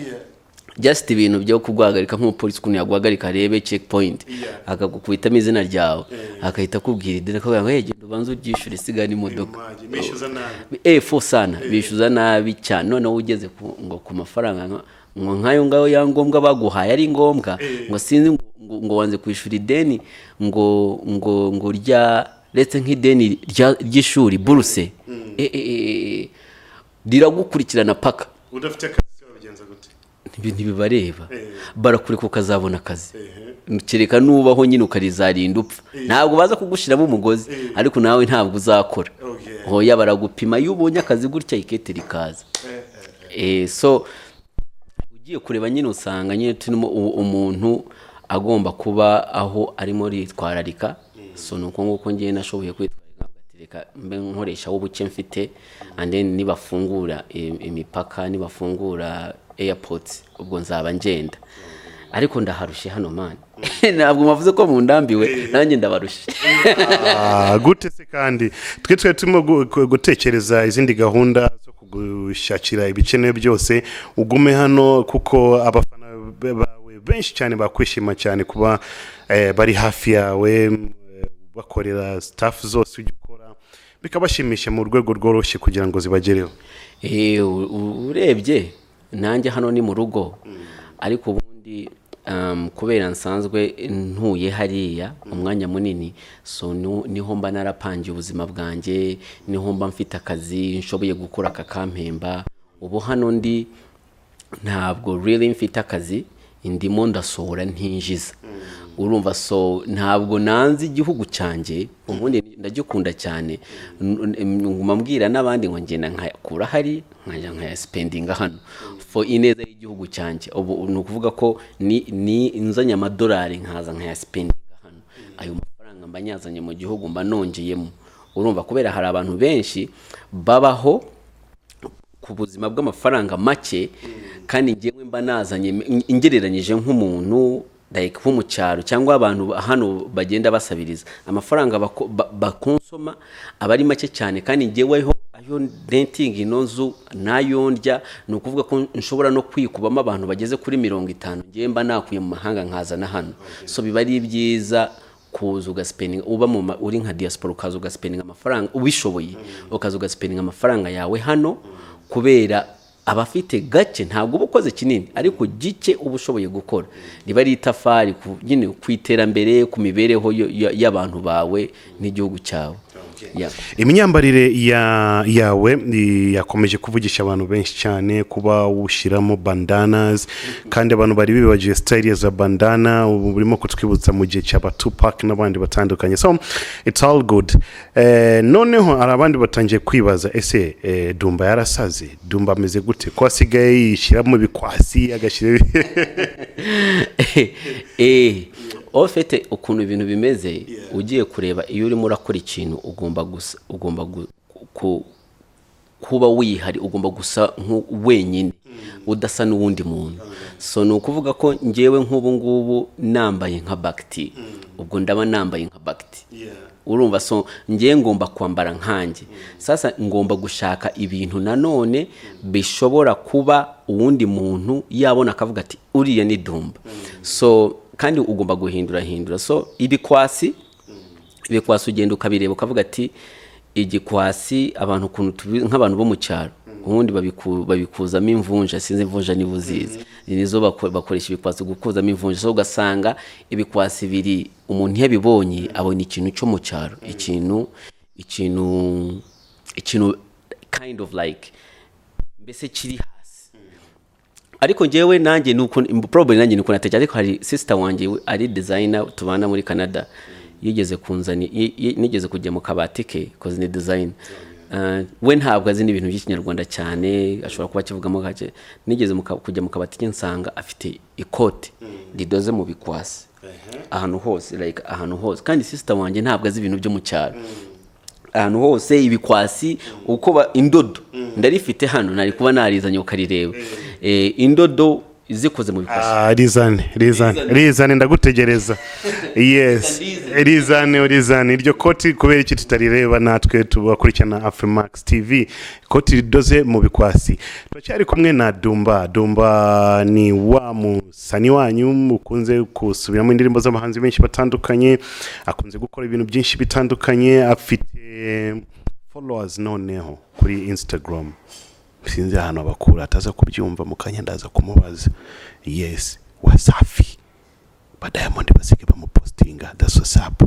just ibintu byo kuguhagarika nk'umupolisi ukuntu yaguhagarika arebe checkpoint, akagukubitamo izina ryawe, agahita akubwira ideni, akavuga ngo "Hey, genda ubanze uryishyure, siga n'imodoka." Bishyuza nabi. Fo sana, bishyuza nabi cyane. Noneho ugeze ngo ku mafaranga ngo nk'ayo ngayo ya ngombwa baguhaye ari ngombwa, ngo sinzi ngo wanze kwishyura ideni ngo rya ndetse nk'ideni ry'ishuri, buruse, riragukurikirana paka. Udafite akazi wabigenza gute? Ntibibareba, barakureka ukazabona akazi, kereka nubaho nyine ukarizarinda upfa. Ntabwo baza kugushyiramo umugozi, ariko nawe ntabwo uzakora. Hoya, baragupima, iyo ubonye akazi gutya ikete rikaza. So ugiye kureba nyine usanga nyine turimo umuntu agomba kuba aho arimo yitwararika. So ni uko nguko ngiye nashoboye kwitwararika, nkavuga ati reka mbe nkoresha ubuke mfite, and then nibafungura imipaka, nibafungura airports, ubwo nzaba ngenda. Ariko ndaharushye hano man, ntabwo mwavuze ko mundambiwe, nanjye ndabarushe. Ah, gute se? Kandi twe twari turimo gutekereza izindi gahunda zo kugushakira ibikenewe byose ugume hano, kuko abafana bawe benshi cyane bakwishima cyane kuba bari hafi yawe, bakorera stuff zose ujya ukora, bikabashimisha mu rwego rworoshye kugira ngo zibagereho. Urebye nanjye hano ni mu rugo, ariko ubundi kubera nsanzwe ntuye hariya umwanya munini, so niho mba narapangiye ubuzima bwanjye, niho mba mfite akazi nshoboye gukora kakampemba. Ubu hano ndi ntabwo really mfite akazi, ndimo ndasohora ntinjiza, urumva? So ntabwo nanze igihugu cyanjye, ubundi ndagikunda cyane. Nguma mbwira n'abandi ngo ngenda nkayakura hari nkajya nkayasipendinga hano for ineza y'igihugu cyanjye. Ubu ni ukuvuga ko ni nzanye amadolari nkaza nkayasipendinga hano, ayo mafaranga mba nyazanye mu gihugu, mba nongeyemo, urumva? Kubera hari abantu benshi babaho ku buzima bw'amafaranga make, kandi ngewe mba nazanye, ngereranyije nk'umuntu like nko mu cyaro cyangwa abantu hano bagenda basabiriza, amafaranga bakonsoma aba ari make cyane, kandi ngeweho ayo rentinga ino nzu nayo ndya, ni ukuvuga ko nshobora no kwikubamo abantu bageze kuri 50 ngewe mba nakuye mu mahanga nkazana hano. So biba ari byiza kuza ugasipendinga, uba uri nka diaspora, ukaza ugasipendinga amafaranga ubishoboye, ukaza ugasipendinga amafaranga yawe hano, kubera abafite gake ntabwo uba ukoze kinini, ariko gike uba ushoboye gukora riba ari itafari nyine ku iterambere, ku mibereho y'abantu bawe n'igihugu cyawe. Yeah. Imyambarire yawe yakomeje kuvugisha abantu benshi cyane, kuba ushyiramo bandanas, kandi abantu bari bibagiwe style za bandana, ubu burimo kutwibutsa mu gihe cya Tupac n'abandi batandukanye. So it's all good. Noneho hari abandi batangiye kwibaza: ese Dumba yarasaze? Dumba ameze gute ko asigaye yishyiramo ibikwasi, agashyira Ufite ukuntu ibintu bimeze, ugiye kureba iyo urimo urakora ikintu ugomba gusa ugomba kuba wihari, ugomba gusa wenyine udasa n'uwundi muntu. So ni ukuvuga ko ngewe nk'ubu ngubu nambaye nka Bagiti, ubwo ndaba nambaye nka Bagiti, urumva? So ngewe ngomba kwambara nkanjye. Sasa ngomba gushaka ibintu nanone bishobora kuba uwundi muntu yabona akavuga ati uriya ni Dumba. So Kandi ugomba guhindura hindura. So ibikwasi ugenda ukabireba ukavuga ati igikwasi, abantu ukuntu nk'abantu bo mu cyaro ubundi babikuzamo imvunja. Sinzi imvunja niba uzizi, nizo bakoresha ibikwasi gukuzamo imvunja. So ugasanga ibikwasi biri, umuntu iyo abibonye abona ikintu cyo mu cyaro, ikintu kind of like mbese kiri hasi. Ariko njyewe nanjye nuko probably nanjye nuko natekereje. Ariko hari sister wanjye ari designer tubana muri Canada, yigeze kunzani nigeze kujya mu kabati ke, cause ni design. We ntabwo azi n'ibintu by'Ikinyarwanda cyane, ashobora kuba akivugamo gake. Nigeze kujya mu kabati ke nsanga afite ikote ridoze mu bikwasi ahantu hose, like ahantu hose. Kandi sister wanjye ntabwo azi ibintu byo mu cyaro, ahantu hose ibikwasi uko indodo ndarifite hano, nari kuba narizanye ukarireba. Indodo zikoze mu bikwasi. Ah, rizane, rizane, rizane, ndagutegereza. Yes, rizane, rizane iryo koti. Kubera iki tutarireba natwe tubakurikirana Afrimax TV? Ikoti ridoze mu bikwasi. Turacyari kumwe na Dumba. Dumba ni wa musani wanyu ukunze gusubiramo indirimbo z'abahanzi benshi batandukanye, akunze gukora ibintu byinshi bitandukanye, afite followers noneho kuri Instagram sinzi ahantu abakura, ataza kubyumva mu kanya ndaza kumubaza. Yes, Wasafi ba Diamond basige bamupostinga, that's what's up.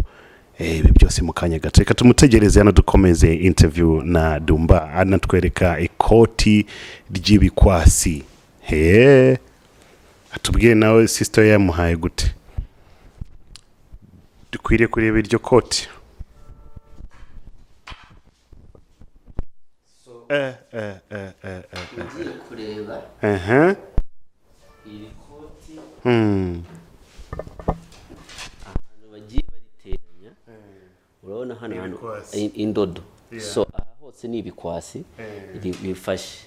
Ibi byose mu kanya gato. Reka tumutegereze hano dukomeze interview na Dumba, anatwereka ikoti ry'ibikwasi. He atubwiye nawe sister yamuhaye gute. Dukwiriye kureba iryo koti. Ugiye kureba iri koti, ahantu bagiye bariteranya, urabona hano hantu Ibikwasi. Indodo. So aha hose ni ibikwasi bifashe,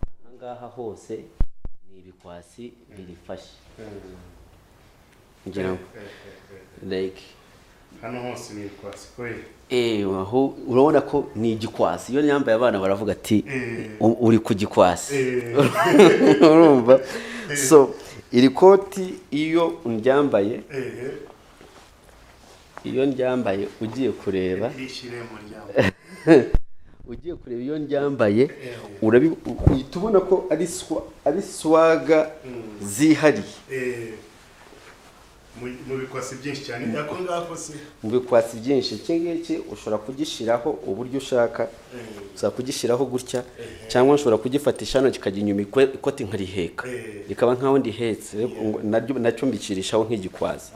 aha ngaha hose ni ibikwasi birifashe, ngira ngo like Hano hose ni ibikwasi kweli. Aho urabona ko ni igikwasi. Iyo yambaye abana baravuga ati uri ku gikwasi." Urumva? So iri koti iyo ndyambaye, iyo ndyambaye ugiye kureba, Rishyire mu ryambaye. ugiye kureba iyo ndyambaye, uhita ubona ko ari swagger zihariye. Mu bikwasi byinshi cyane ako ngako se? Mu bikwasi byinshi. Iki ngiki ushobora kugishyiraho uburyo ushaka, ushobora kugishyiraho gutya, cyangwa nshobora kugifatisha hano kikajya inyuma, ikoti nkariheka, rikaba nkaho ndihetse, nacyo mbikirishaho nk'igikwasi.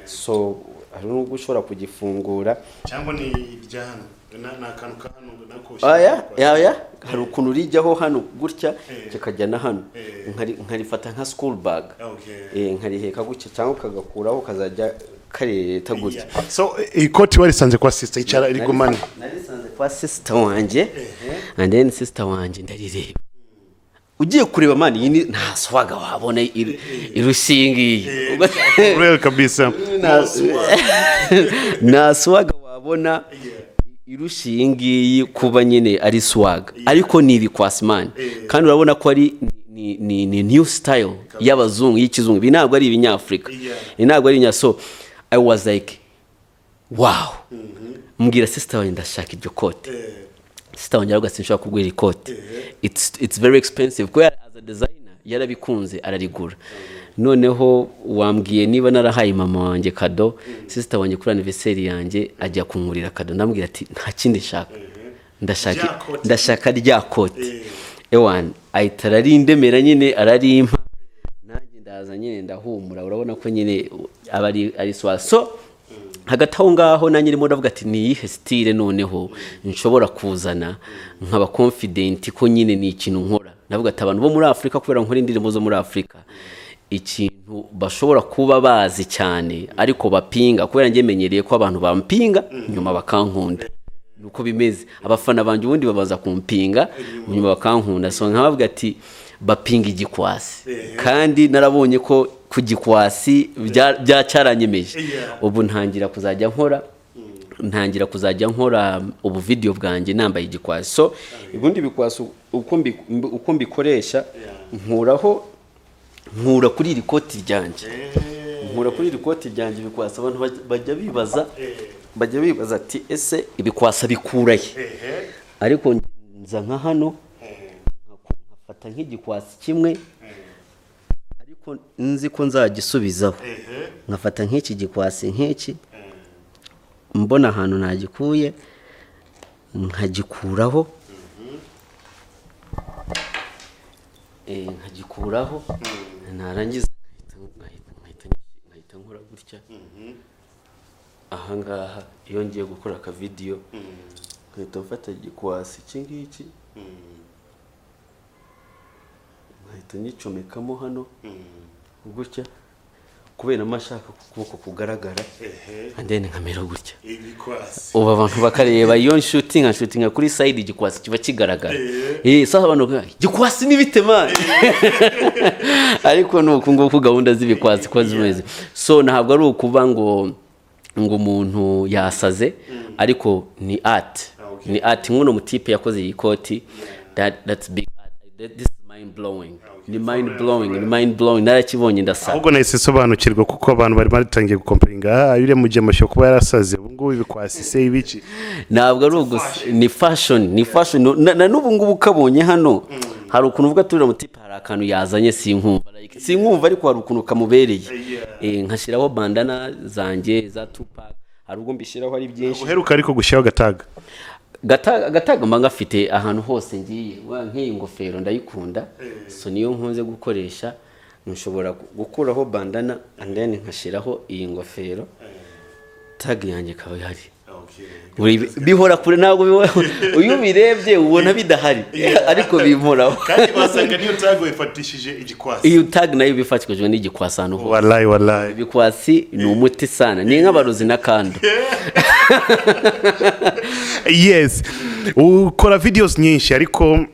So hari n'ubwo ushobora kugifungura. Cyangwa ni irya hano, ni akantu ka hano nako? Aya aya hari ukuntu rijyaho hano gutya, kikajya na hano, nkarifata nka school bag. Nkariheka gutya, cyangwa ukagakuraho kazajya karereta gutya. So ikoti warisanze kwa sister, icara rigumane. Narisanze kwa sister wanjye, and then sister wanjye ndarireba. Ugiye kureba man, iyi ni nta swagger wabona irusha iyi ngiyi. Real kabisa. Nta swagger wabona irusha iyi ngiyi kuba nyine ari swagger, ariko ni ibikwasi man. Kandi urabona ko ari ni new style y'abazungu, y'ikizungu. Ibi ntabwo ari ibinyafurika, ibi ntabwo ari ibinya. So I was like, "Wow." Mbwira sister wanjye, "Ndashaka iryo kote." Sister wanjye aravuga, "Sinshobora kugura iri kote, it's very expensive." Kubera as a designer yarabikunze ararigura. Noneho wambwiye niba narahaye mama wanjye kado, sister wanjye kuri anniversaire yanjye ajya kungurira kado, ndamubwira ati nta kindi nshaka, ndashaka Rya kote. Ndashaka rya kote. Ewan ahita ararindemera nyine, ararimpa, nanjye ndaza nyine ndahumura. Urabona ko nyine aba ari swag. So hagati aho ngaho nanjye ndimo ndavuga ati ni iyihe style noneho nshobora kuzana nkaba confident ko nyine ni ikintu nkora. Ndavuga ati abantu bo muri Afurika, kubera nkora indirimbo zo muri Afurika, ikintu bashobora kuba bazi cyane ariko bapinga, kubera njye menyereye ko abantu bampinga nyuma bakankunda, nuko bimeze. Abafana banjye ubundi babaza kumpinga nyuma bakankunda. So nkabavuga ati bapinga igikwasi, kandi narabonye ko ku gikwasi byacyaranyemeje. Ubu ntangira kuzajya nkora ubu video bwanjye nambaye igikwasi. So ubundi bikwasi uko mbikoresha, nkuraho, nkura kuri iri koti ryanjye. Nkura kuri iri koti ryanjye ibikwasi. Abantu bajya bibaza ati: "Ese ibikwasi bikura he?" Ariko nza nka hano, nkafata nk'igikwasi kimwe, ariko nzi ko nzagisubizaho. Nkafata nk'iki gikwasi, nk'iki, mbona ahantu nagikuye, nkagikuraho, nkagikuraho, narangiza nkahita nkora gutya ahangaha. Iyo ngiye gukora akavidiyo, nkahita mfata igikwasi iki ngiki, nkahita nyicomekamo hano gutya, kubera mba nshaka ko ukuboko kugaragara, and then nkamera gutya. Ibikwasi. Ubu abantu bakareba iyo nshootinga, nshootinga kuri side, igikwasi kiba kigaragara. Sasa abantu bakavuga, "Igikwasi ni bite, man?" Ariko ni uku nguku gahunda z'ibikwasi ko zimeze. So ntabwo ari ukuba ngo umuntu yasaze, ariko ni art. Ni art. Nk'uno mutipe yakoze iyi koti, that's big art. This is mind blowing, ni mind blowing, ni mind blowing. Narakibonye ndasara. Ahubwo nahise nsobanukirwa, kuko abantu bari batangiye gucomplaininga: "Ah, uriya mujama ashobora kuba yarasaze, ubu ngubu ibikwasi se ibiki?" Ntabwo ari ugusa, ni fashion, ni fashion. Na n'ubu ngubu ukabonye hano, hari ukuntu uvuga turiya mutipe hari akantu yazanye, sinkumva, like, sinkumva, ariko hari ukuntu kamubereye. Nkashyiraho bandana zanjye za Tupac, hari ubwo mbishyiraho ari byinshi. Uheruka ariko gushyiraho agatag? Agatag mba ngafite ahantu hose ngiye. Nk'iyi ngofero ndayikunda, so niyo nkunze gukoresha. Nshobora gukuraho bandana and then nkashyiraho iyi ngofero, tag yanjye ikaba ihari. Bihora kure, ntabwo bihora. Iyo ubirebye ubona bidahari, ariko bimporaho. Kandi wasanga niyo tag wifatishije igikwasi. Iyo tag nayo bifatishijwe n'igikwasi ahantu hose. Wallahi, wallahi. Ibikwasi ni umuti sana, ni nk'abarozi na kando. Yes, ukora videos nyinshi, ariko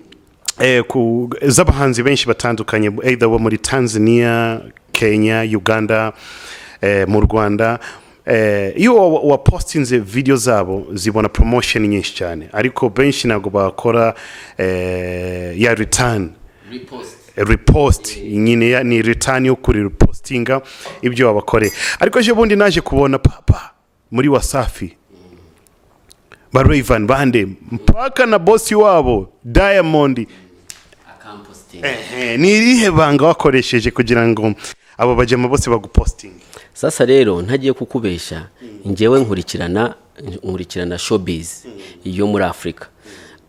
z'abahanzi benshi batandukanye, either bo muri Tanzania, Kenya, Uganda, mu Rwanda. Iyo wapostinze video zabo zibona promotion nyinshi cyane, ariko benshi ntabwo bakora ya return, repost nyine, ni return yo kuri repostinga ibyo wabakoreye. Ariko ejo bundi naje kubona papa muri Wasafi, ba Rayvanny, bande, mpaka na bosi wabo Diamond. Ehe, ni irihe banga wakoresheje kugira ngo abo bajama bose bagupostinge? Sasa rero, ntagiye kukubesha, njyewe nkurikirana showbiz yo muri Afurika,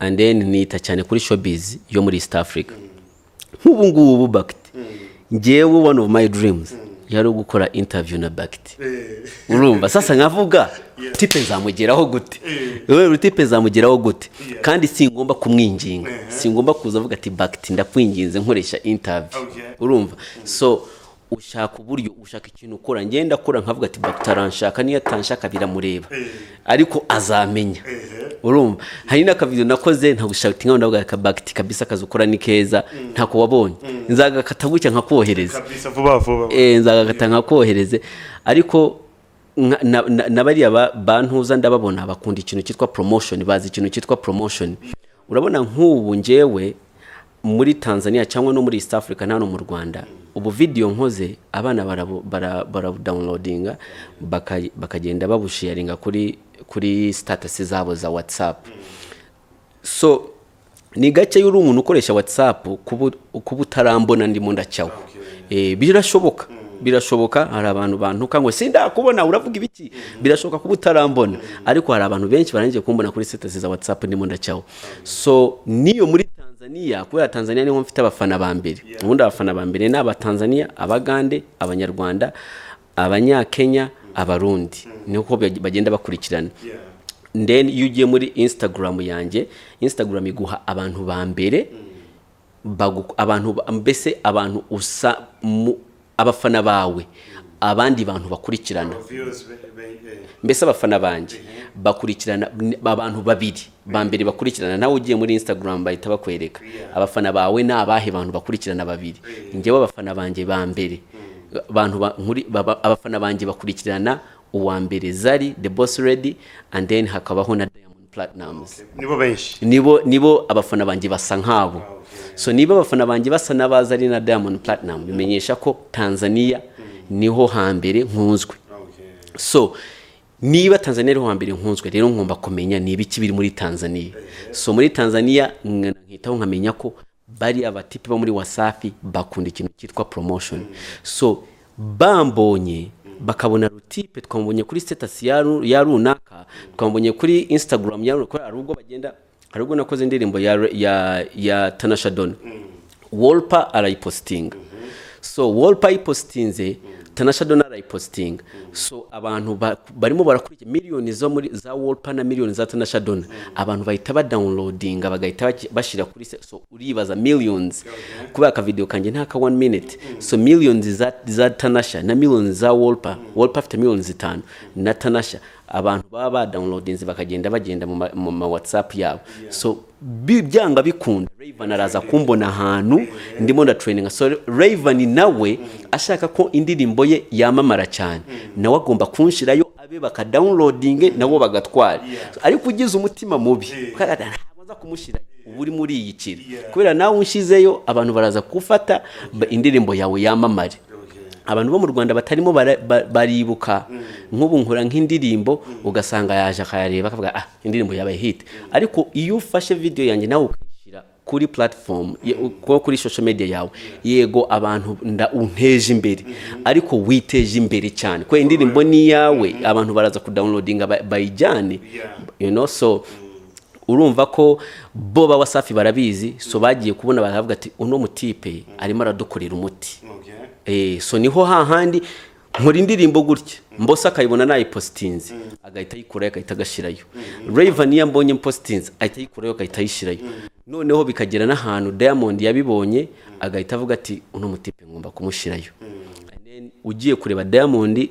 and then nita cyane kuri showbiz yo muri East Africa. Nk'ubu ngubu Bakiti, njyewe one of my dreams yari gukora interview na Bakiti, urumva? Sasa nkavuga: "Tipe nzamugeraho gute? Wewe tipe nzamugeraho gute?" Kandi singomba kumwinginga, singomba kuza avuga ati: "Bakiti, ndakwinginze nkoresha interview." Urumva? So ushaka uburyo, ushaka ikintu ukora. Ngenda akora, nkavuga ati: "Bakiti aranshaka, niyo atanshaka biramureba, ariko azamenya." Urumva, hari n'akavidewo nakoze ntagushoutinga, ndavuga aka Bakiti kabisa, akazi ukora ni keza. Ntako wabonye? Nzagakata gutya nkakohereza. Kabisa, vuba vuba. Nzagakata nkakohereze. Ariko na bariya bantuza ndababona bakunda ikintu cyitwa promotion, bazi ikintu cyitwa promotion. Urabona nk'ubu njyewe muri Tanzania cyangwa no muri East Africa na hano mu Rwanda, ubu video nkoze abana barabudownloadinga, bakagenda babusharinga kuri status zabo za WhatsApp. So ni gake uri umuntu ukoresha WhatsApp kuba utarambona ndimo ndacyaho. Birashoboka, birashoboka. Hari abantu bantuka ngo sindakubona, uravuga ibiki? Birashoboka kuba utarambona, ariko hari abantu benshi barangije kumbona kuri status za WhatsApp ndimo ndacyaho. So niyo muri Tanzania, kubera Tanzania niho mfite abafana ba mbere. Ubundi abafana ba mbere ni Abatanzania, Abagande, Abanyarwanda, Abanyakenya, Abarundi, niko bagenda bakurikirana. Then iyo ugiye muri Instagram yanjye, Instagram iguha abantu ba mbere abantu mbese abantu usa abafana bawe, abandi bantu bakurikirana. Mbese abafana banjye bakurikirana abantu babiri ba mbere bakurikirana. Nawe ugiye muri Instagram bahita bakwereka abafana bawe ni abahe bantu bakurikirana babiri. Njyewe abafana banjye ba mbere, abantu abafana banjye bakurikirana, uwa mbere Zari the Boss Lady, and then hakabaho na Diamond Platnumz. Nibo benshi. Nibo abafana banjye basa nkabo. So niba abafana banjye basa n'abaza ari na Diamond Platnumz, bimenyesha ko Tanzania Niho hambere nkunzwe. So niba Tanzania ariho hambere nkunzwe, rero ngomba kumenya ni ibiki biri muri Tanzania. So muri Tanzania nkitaho, nkamenya ko bari abatipe bo muri Wasafi bakunda ikintu cyitwa promotion. So bambonye, bakabona rutipe twamubonye kuri status ya runaka, twamubonye kuri Instagram ya runaka. Hari ubwo bagenda, hari ubwo nakoze indirimbo ya Tanasha Donna, Wolper arayipostinga. So Wolper ayipostinze, Tanasha Donna arayipostinga. So abantu barimo barakurikira miliyoni zo muri za Wolper na miliyoni za Tanasha Donna, abantu bahita badownloadinga, bagahita bashyira kuri so uribaza millions, kubera aka video kanjye nta ka one minute. So millions za Tanasha na millions za Wolper, Wolper afite miliyoni 5 na Tanasha, abantu baba badownloadinze bakagenda bagenda mu ma WhatsApp yabo. So byanga bikunda Rayvanny araza kumbona ahantu ndimo ndatraininga. So Rayvanny nawe ashaka ko indirimbo ye yamamara cyane, nawe agomba kunshirayo, abe bakadownloadinge nabo bagatwara. So, ariko ugize umutima mubi ntabwo aza kumushyirayo, uba uri muri iyi kira, kubera nawe unshizeyo abantu baraza gufata indirimbo yawe yamamare. Abantu bo mu Rwanda batarimo baribuka nk'ubu nkora nk'indirimbo, ugasanga yaje akayareba akavuga: "Ah, indirimbo yabaye hit." Ariko iyo ufashe video yanjye nawe ukayishyira kuri platform ko kuri social media yawe, yego abantu nda unteje imbere, ariko witeje imbere cyane kubera indirimbo ni iyawe, abantu baraza kudownloadinga bayijyane. So urumva ko bo ba Wasafi barabizi. So bagiye kubona baravuga ati: "Uno mutipe arimo aradukorera umuti." So niho hahandi nkora indirimbo gutya, Mbosso akayibona nayipositinze, agahita ayikurayo, agahita agashyirayo. Rayvanny iyo ambonye mpositinze, ahita ayikurayo, agahita ayishyirayo. Noneho bikagera n'ahantu Diamond yabibonye, agahita avuga ati: "Uno mutipe ngomba kumushyirayo." And then ugiye kureba, Diamond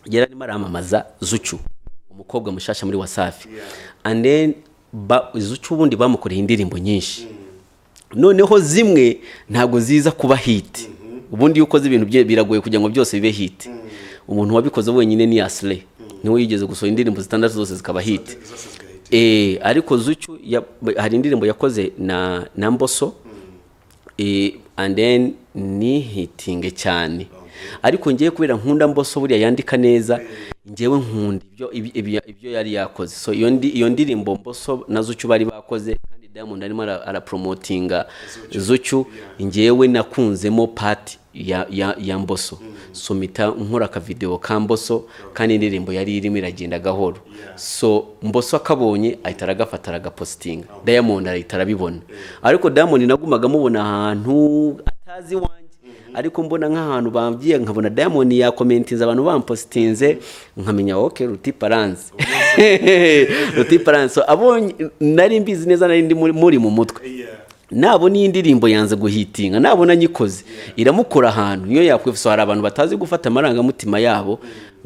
yari arimo aramamaza Zuchu, umukobwa mushasha muri Wasafi. And then Zuchu ubundi bamukoreye indirimbo nyinshi, noneho zimwe ntabwo ziza kuba hit. Ubundi iyo ukoze ibintu bye biragoye kugira ngo byose bibe hit. Umuntu wabikoze wenyine ni Aslay, niwe yigeze gusohora indirimbo zitandatu zose zikaba hit. Ariko Zuchu hari indirimbo yakoze na Mbosso, and then ni hitinge cyane. Ariko ngiye kubera nkunda Mbosso, buriya yandika neza, ngewe nkunda ibyo yari yakoze. So iyo ndirimbo Mbosso na Zuchu bari bakoze, kandi Diamond arimo arapromotinga Zuchu, ngewe nakunzemo part ya Mbosso. So mpita nkora akavideo ka Mbosso, kandi indirimbo yari irimo iragenda gahoro. So Mbosso akabonye ahita aragafata, aragapositinga. Diamond arahita arabibona. Ariko Diamond nagumaga mubona ahantu atazi iwanjye, ariko mbona nk'ahantu bambwiye, nkabona Diamond yakomentinze, abantu bampositinze, nkamenya: "Ok, rutipe aranzi, rutipe aranzi." So abonye, nari mbizi neza, nari ndi muri mu mutwe, nabona iyi ndirimbo yanze guhitinga, nabona nyikoze iramukora ahantu, niyo yakwifuza. Hari abantu batazi gufata amarangamutima yabo.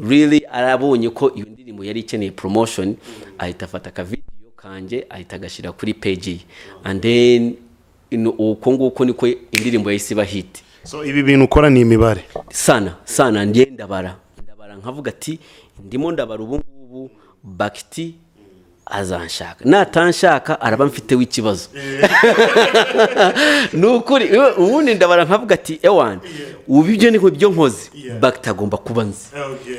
Really arabonye ko iyo ndirimbo yari ikeneye promotion, ahita afata akavidiyo kanjye, ahita agashyira kuri page ye, and then uko nguko niko indirimbo yahise iba hit. So ibi bintu ukora ni imibare? Sana sana. Njye ndabara, nkavuga ati ndimo ndabara ubu ngubu Bac-T azanshaka, natanshaka araba mfiteho ikibazo. Ni ukuri, ubundi ndabara nkavuga ati: "Ewana, ubu ibyo ni ibyo nkoze, Bac-T agomba kuba nzi,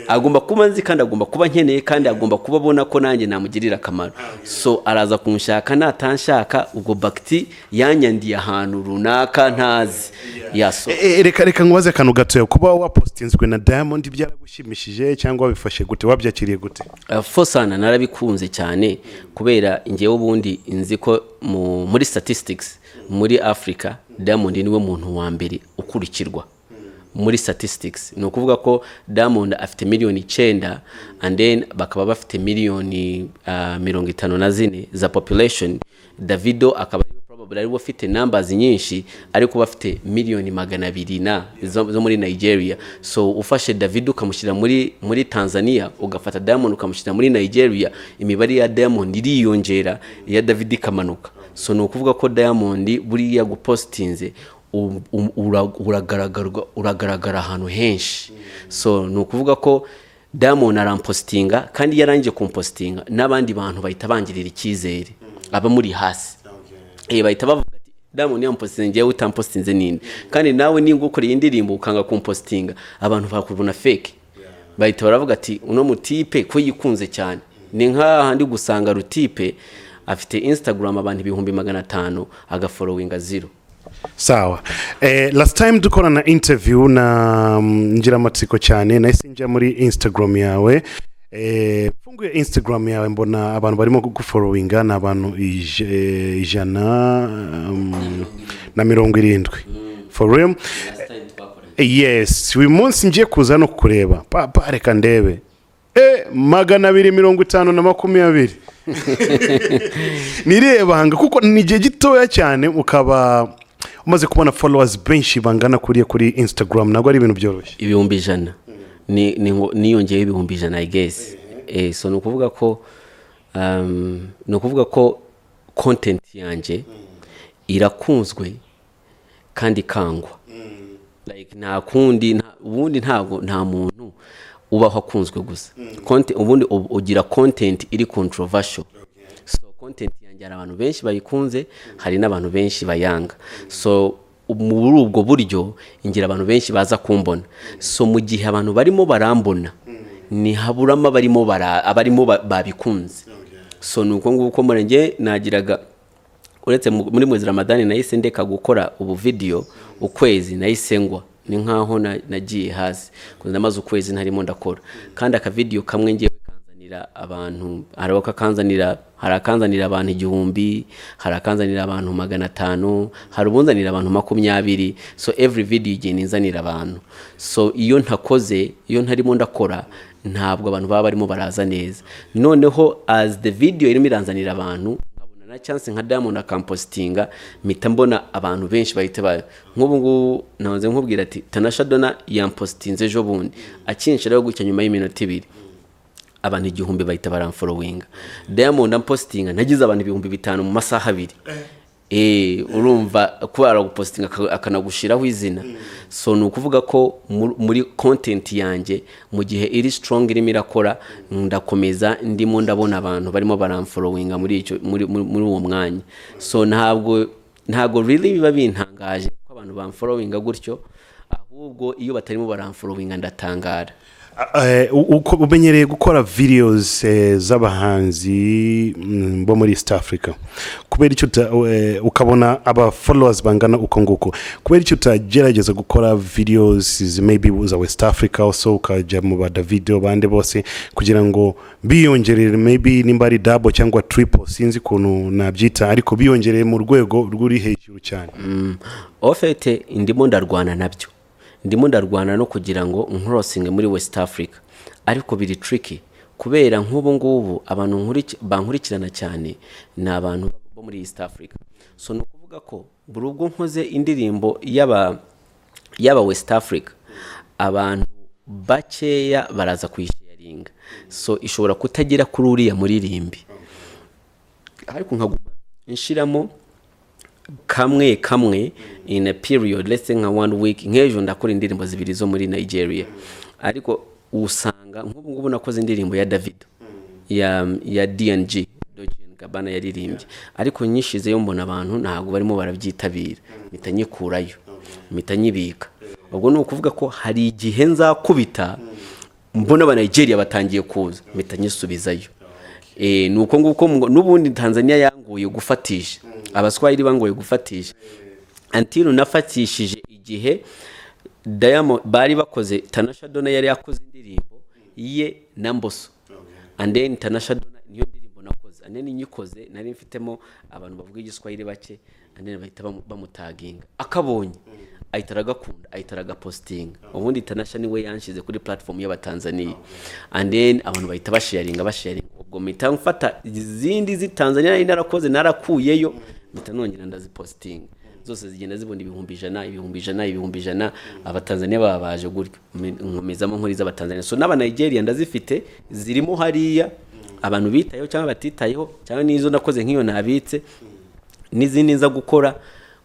agomba kuba nzi, kandi agomba kuba nkeneye, kandi agomba kuba abona ko nanjye namugirira akamaro." So araza kunshaka, natanshaka ubwo Bac-T yanyandiye ahantu runaka ntazi yaso. Reka nkubaze akantu gatoya. Kuba wapositinzwe na Diamond byaragushimishije cyangwa wabifashe gute, wabyakiriye gute? Fo sana, narabikunze cyane, kubera njyewe ubundi nzi ko muri statistics muri Africa, Diamond niwe muntu wa mbere ukurikirwa muri statistics. Ni ukuvuga ko Diamond afite miliyoni 9, and then bakaba bafite miliyoni 54 za population. Davido akaba ariwe probably ariwe ufite numbers nyinshi, ariko bafite miliyoni 200 na zo muri Nigeria. So ufashe Davido ukamushyira muri Tanzania, ugafata Diamond ukamushyira muri Nigeria, imibare ya Diamond iriyongera, iya Davido ikamanuka. So ni ukuvuga ko Diamond buriya gupositinze uragaragara ahantu henshi. So ni ukuvuga ko Diamond arampositinga, kandi iyo arangije kumpositinga n'abandi bantu bahita bangirira icyizere, aba muri hasi, bahita bavuga ati Diamond yampostinze, njyewe utampostinze ninde? Kandi nawe nimba ukoreye indirimbo ukanga kumpostinga, abantu bakubona fake, bahita baravuga ati uno mutipe ko yikunze cyane. Ni nk'ahandi gusanga rutipe afite Instagram abantu 500,000, agafollowinga zero. Sawa. Last time dukorana interview na ngira amatsiko cyane, nahise njya muri Instagram yawe. Mfunguye Instagram yawe mbona abantu barimo kugufollowinga ni abantu 170 for real. Yes, uyu munsi ngiye kuza no kureba papa, reka ndebe, 250 na 20. Ni banga kuko ni igihe gitoya cyane ukaba umaze kubona followers benshi bangana kuriya kuri Instagram, ntabwo ari ibintu byoroshye. 100,000 niyongeyeho 100,000, I guess. So ni ukuvuga ko content yanjye irakunzwe kandi ikangwa. Like nta kundi, ubundi ntabwo nta muntu ubaho akunzwe gusa. Ubundi ugira content iri controversial. So content yanjye hari abantu benshi bayikunze, hari n'abantu benshi bayanga. So muri ubwo buryo ngira abantu benshi baza kumbona. So mu gihe abantu barimo barambona, ntihaburamo abarimo babikunze. So ni uko nguko murenge nagiraga. Uretse muri mwezi Ramadani nahise ndeka gukora ubu video, ukwezi nahise ngwa, ni nkaho nagiye hasi kuko namaze ukwezi ntarimo ndakora. Kandi akavidiyo kamwe ngewe kanzanira abantu, hari akanzanira, hari akanzanira abantu 1000, hari akanzanira abantu 500, hari ubunzanira abantu 20. So every video igenda inzanira abantu. So iyo ntakoze, iyo ntarimo ndakora, ntabwo abantu baba barimo baraza neza. Noneho as the video irimo iranzanira abantu, nkabona na chance nka Diamond akampostinga, mpita mbona abantu benshi bahita ba nk'ubu ngubu nahoze nkubwira ati Tanasha Donna yampostinze ejo bundi, akinshiraho gutya, nyuma y'iminota 2 abantu 1000 bahita baramfollowinga. Diamond ampostinga, nagize abantu 5000 mu masaha 2. Urumva kubera gupostinga akanagushiraho izina. So ni ukuvuga ko muri content yanjye, mu gihe iri strong, irimo irakora, ndakomeza ndimo ndabona abantu barimo baramfollowinga muri icyo muri uwo mwanya. So ntabwo really biba bintangaje ko abantu bamfollowinga gutyo, ahubwo iyo batarimo baramfollowinga ndatangara. Uko umenyereye gukora videos z'abahanzi bo muri East Africa, kubera icyo ukabona aba followers bangana uko nguko, kubera icyo utagerageza gukora videos maybe za West Africa also, ukajya mu ba Davido bande bose, kugira ngo biyongerere maybe nimba ari double cyangwa triple, sinzi ukuntu nabyita, ariko biyongerere mu rwego ruri hejuru cyane? Au fait ndimo ndarwana nabyo, ndimo ndarwana no kugira ngo ncrossinge muri West Africa, ariko biri tricky kubera nk'ubu ngubu abantu bankurikirana cyane ni abantu bo muri East Africa. So ni ukuvuga ko buri ubwo nkoze indirimbo y'aba West Africa, abantu bakeya baraza kuyisharinga, so ishobora kutagera kuri uriya muririmbi, ariko nkaguma nshiramo kamwe kamwe in a period, let's say nka one week. Nk'ejo ndakora indirimbo zibiri zo muri Nigeria, ariko usanga nk'ubu ngubu nakoze indirimbo ya Davido ya D&G, Dolce and Gabbana yaririmbye, ariko nyishizeyo mbona abantu ntabwo barimo barabyitabira, mpita nyikurayo, mpita nyibika. Ubwo ni ukuvuga ko hari igihe nzakubita mbona aba Nigeria batangiye kuza, mpita nyisubizayo. Ni uko nguko. N'ubundi Tanzania yangoye gufatisha, abaswahili bangoye gufatisha until nafatishije igihe Diamond bari bakoze, Tanasha Donna yari yakoze indirimbo ye na Mbosso, and then Tanasha Donna niyo ndirimbo nakoze, and then nyikoze nari mfitemo abantu bavuga igiswahili bake, and then bahita bamutaginga, akabonye ahita aragakunda, ahita aragapostinga. Ubundi Tanasha niwe yanshize kuri platform y'abatanzania, and then abantu bahita basharinga, basharinga. Ubwo mpita mfata izindi z'i Tanzania nari narakoze narakuyeyo, mpita nongera ndazipostinga zose, zigenda zibona 100,000, 100,000, 100,000. Abatanzania baba baje gutyo, nkomezamo nkuri z'abatanzania. So n'aba Nigeria ndazifite, zirimo hariya, abantu bitayeho cyangwa batitayeho, cyangwa n'izo nakoze nk'iyo nabitse n'izindi nza gukora,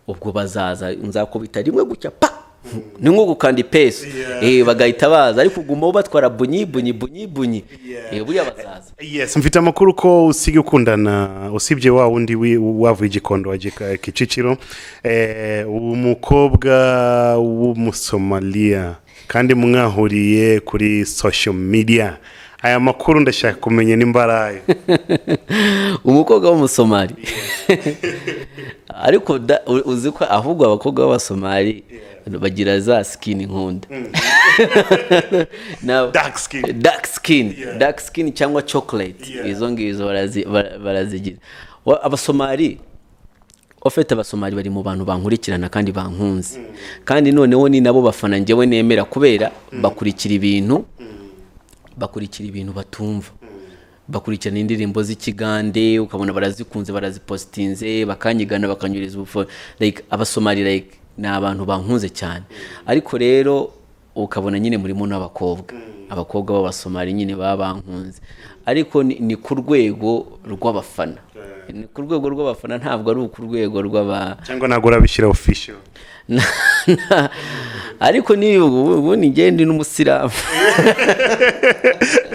ubwo bazaza nzakubita rimwe gutya pa. Ni nko gukanda ipesu. Bagahita baza, ariko uguma batwara bunyi bunyi bunyi bunyi. Buriya bazaza. Yes, mfite amakuru ko usigaye ukundana, usibye wa wundi wavuye Igikondo wa Kicukiro, umukobwa w'Umusomaliya, kandi mwahuriye kuri social media. Aya makuru ndashaka kumenya nimba ari ayo. Umukobwa w'Umusomali? Ariko uzi ko ahubwo abakobwa b'Abasomali bagira za skin nkunda. Dark skin. Dark skin, dark skin cyangwa chocolate. Izo ngizo barazigira. Abasomali ofete, Abasomali bari mu bantu bankurikirana kandi bankunze, kandi noneho ni nabo bafana njyewe nemera, kubera bakurikira ibintu batumva, bakurikirana indirimbo z'Ikigande, ukabona barazikunze, barazipositinze, bakanyigana, bakanyuriza ubufo. Like, Abasomali, like, ni abantu bankunze cyane. Ariko rero ukabona nyine murimo n'abakobwa, abakobwa b'Abasomali nyine baba bankunze, ariko ni ku rwego rw'abafana, ni ku rwego rw'abafana, ntabwo ari ku rwego rw'aba Cyangwa ntabwo urabishyira official? Ariko niba ubu ni ngende n'Umusilamu.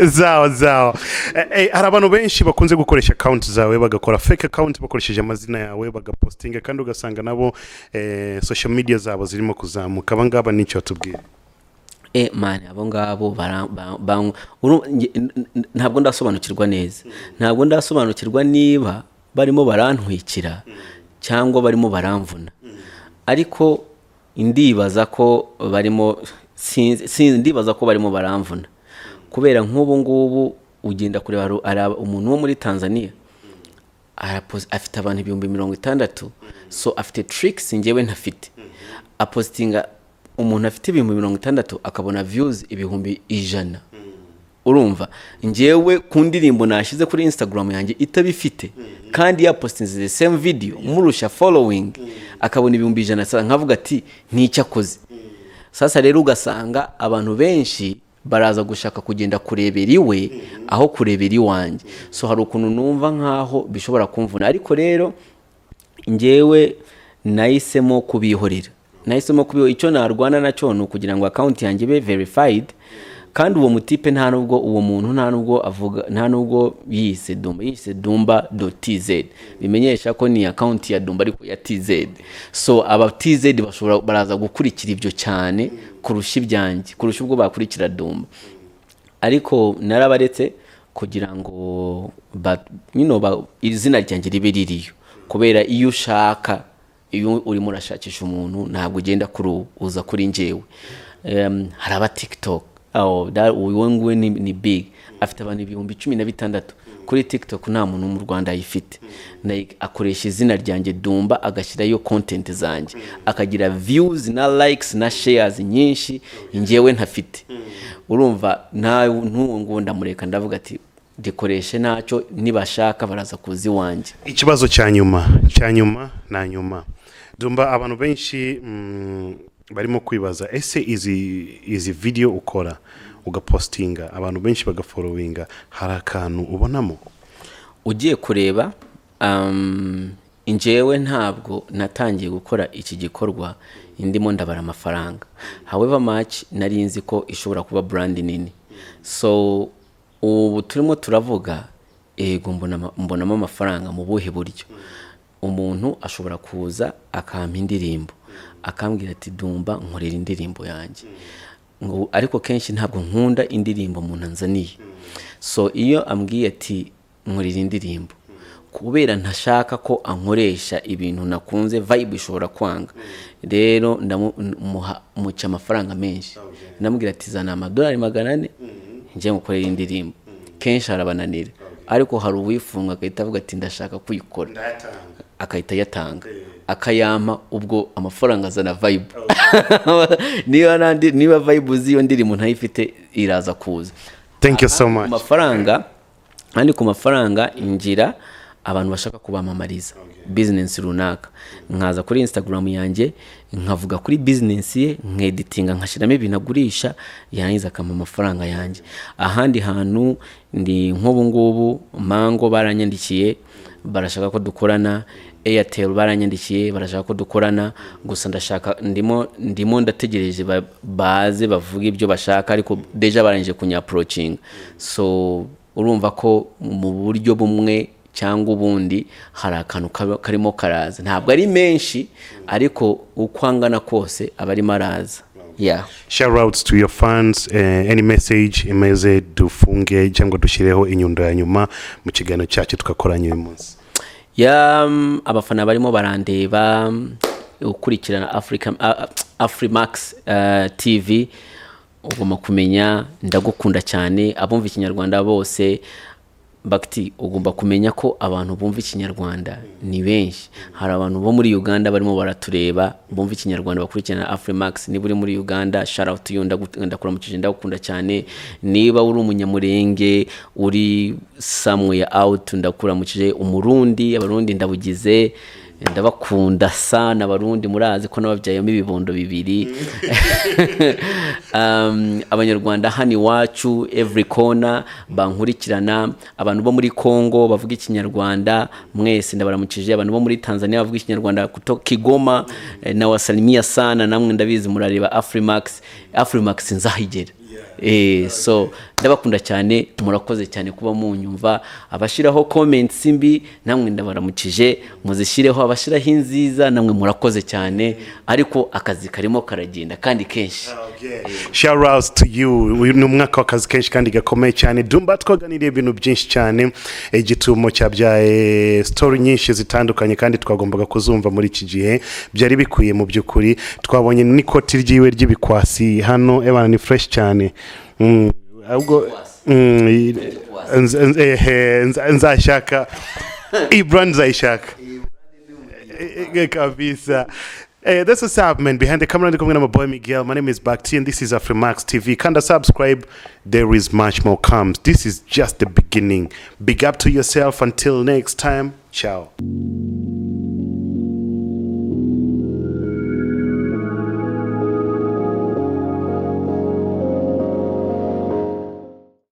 Zawo zawo. Hari abantu benshi bakunze gukoresha account zawe, bagakora fake account bakoresheje amazina yawe, bagapostinga, kandi ugasanga nabo social media zabo zirimo kuzamuka. Aba ngaba nicyo batubwira? Man, abo ngabo ntabwo ndasobanukirwa neza, ntabwo ndasobanukirwa niba barimo barantwikira cyangwa barimo baramvuna, ariko ndibaza ko barimo, sinzi, ndibaza ko barimo baramvuna, kubera nk'ubu ngubu ugenda kureba hari umuntu wo muri Tanzania afite abantu 60,000, so afite tricks njyewe ntafite. Apositinga, umuntu afite 60,000 akabona views 100,000. Urumva njyewe ku ndirimbo nashyize kuri Instagram yanjye itabifite, kandi yapositinze the same video, murusha following, akabona 100,000. Sasa nkavuga ati nicyo akoze. Sasa rero ugasanga abantu benshi baraza gushaka kugenda kurebera iwe aho kurebera iwanjye. So hari ukuntu numva nkaho bishobora kumvuna, ariko rero njyewe nahisemo kubihorera, nahisemo kubihorera. Icyo narwana nacyo ni ukugira ngo account yanjye ibe verified. Kandi uwo mutipe, nta nubwo uwo muntu, nta nubwo avuga, nta nubwo yise Dumba, yise Dumba.tz, bimenyesha ko ni account ya Dumba ariko ya TZ. So aba TZ bashobora baraza gukurikira ibyo cyane kurusha ibyanjye, kurusha ubwo bakurikira Dumba. Ariko narabaretse kugira ngo izina ryanjye ribe ririyo, kubera iyo ushaka, iyo urimo urashakisha umuntu, ntabwo ugenda kuri ubu, uza kuri njyewe. Hari aba TikTok. Oh, uwo nguwe ni big, afite abantu 16,000 kuri TikTok, nta muntu mu Rwanda ayifite. Like, akoresha izina ryanjye Dumba, agashyirayo content zanjye, akagira views na likes na shares nyinshi njyewe ntafite. Urumva nta n'uwo nguwo ndamureka, ndavuga ati rikoreshe ntacyo, nibashaka baraza kuza iwanjye. Ikibazo cya nyuma, cya nyuma na nyuma, Dumba, abantu benshi barimo kwibaza: ese izi video ukora ugapostinga, abantu benshi bagafollowinga, hari akantu ubonamo? Ugiye kureba, njyewe ntabwo natangiye gukora iki gikorwa ndimo ndabara amafaranga. However much nari nzi ko ishobora kuba brand nini. So ubu turimo turavuga, ego, mbonamo amafaranga. Mu buhe buryo? Umuntu ashobora kuza akampa indirimbo, akambwira ati: "Dumba, nkorera indirimbo yanjye." Ngo ariko kenshi ntabwo nkunda indirimbo umuntu anzaniye. So iyo ambwiye ati: "Nkorera indirimbo," kubera ntashaka ko ankoresha ibintu nakunze, vibe ishobora kwanga, rero ndamuha, muca amafaranga menshi. Ndamubwira ati: "Zana amadolari 400 njye ngukorera indirimbo." Kenshi harabananira, ariko hari uwifunga agahita avuga ati: "Ndashaka kuyikora," akahita ayatanga, akayampa. Ubwo amafaranga azana vibe. Niba niba vibe z'iyo ndirimbo ntayifite, iraza kuza. Thank you so much. Ku mafaranga, kandi ku mafaranga ngira abantu bashaka kubamamariza business runaka, nkaza kuri Instagram yanjye nkavuga kuri business ye, nkeditinga, nkashyiramo ibintu agurisha, yarangiza akampa amafaranga yanjye. Ahandi hantu ndi nk'ubu ngubu Mango baranyandikiye. Barashaka ko dukorana. Airtel baranyandikiye, barashaka ko dukorana. Gusa ndashaka, ndimo ndategereje baze bavuge ibyo bashaka, ariko déjà barangije kunyapproachinga. So urumva ko mu buryo bumwe cyangwa ubundi hari akantu karimo karaza. Ntabwo ari menshi, ariko uko angana kose aba arimo araza, yeah. Shout outs to your fans, any message imeze dufunge cyangwa dushyireho inyundo ya nyuma mu kiganiro cyacu twakoranye uyu munsi? Ya, abafana barimo barandeba, ukurikirana Africa, Afrimax TV, ugomba kumenya ndagukunda cyane. Abumva Ikinyarwanda bose, Bakti, ugomba kumenya ko abantu bumva Ikinyarwanda ni benshi. Hari abantu bo muri Uganda barimo baratureba, bumva Ikinyarwanda, bakurikirana Afrimax. Niba uri muri Uganda, shout out to you, ndakuramukije, ndagukunda cyane. Niba uri Umunyamurenge uri somewhere out, ndakuramukije. Umurundi, Abarundi ndabugize, ndabakunda sana. Abarundi murazi ko nababyayemo ibibondo bibiri. Abanyarwanda hano iwacu, every corner bankurikirana, abantu bo muri Congo bavuga Ikinyarwanda, mwese ndabaramukije. Abantu bo muri Tanzania bavuga Ikinyarwanda, kutoka Kigoma, nawasalimia sana. Namwe ndabizi murareba Afrimax. Afrimax nzahigera. So ndabakunda cyane, murakoze cyane kuba munyumva. Abashyiraho comments mbi namwe ndabaramukije, muzishyireho. Abashyiraho inziza namwe murakoze cyane, ariko akazi karimo karagenda kandi kenshi. Shout out to you. Uyu ni umwaka w'akazi kenshi kandi gakomeye cyane. Dumba, twaganiriye ibintu byinshi cyane. Igitumo cyabyaye story nyinshi zitandukanye kandi twagombaga kuzumva muri iki gihe, byari bikwiye. Mu by'ukuri twabonye n'ikoti ryiwe ry'ibikwasi hano, ebana ni fresh cyane. Ahubwo nzashaka iyi brand, nzayishaka kabisa. Hey, that's what's up, man. Behind the camera, ndi kumwe na my boy Miguel. My name is Bakti, and this is Afrimax TV. Kanda subscribe. There is much more comes. This is just the beginning. Big up to yourself. Until next time. Ciao.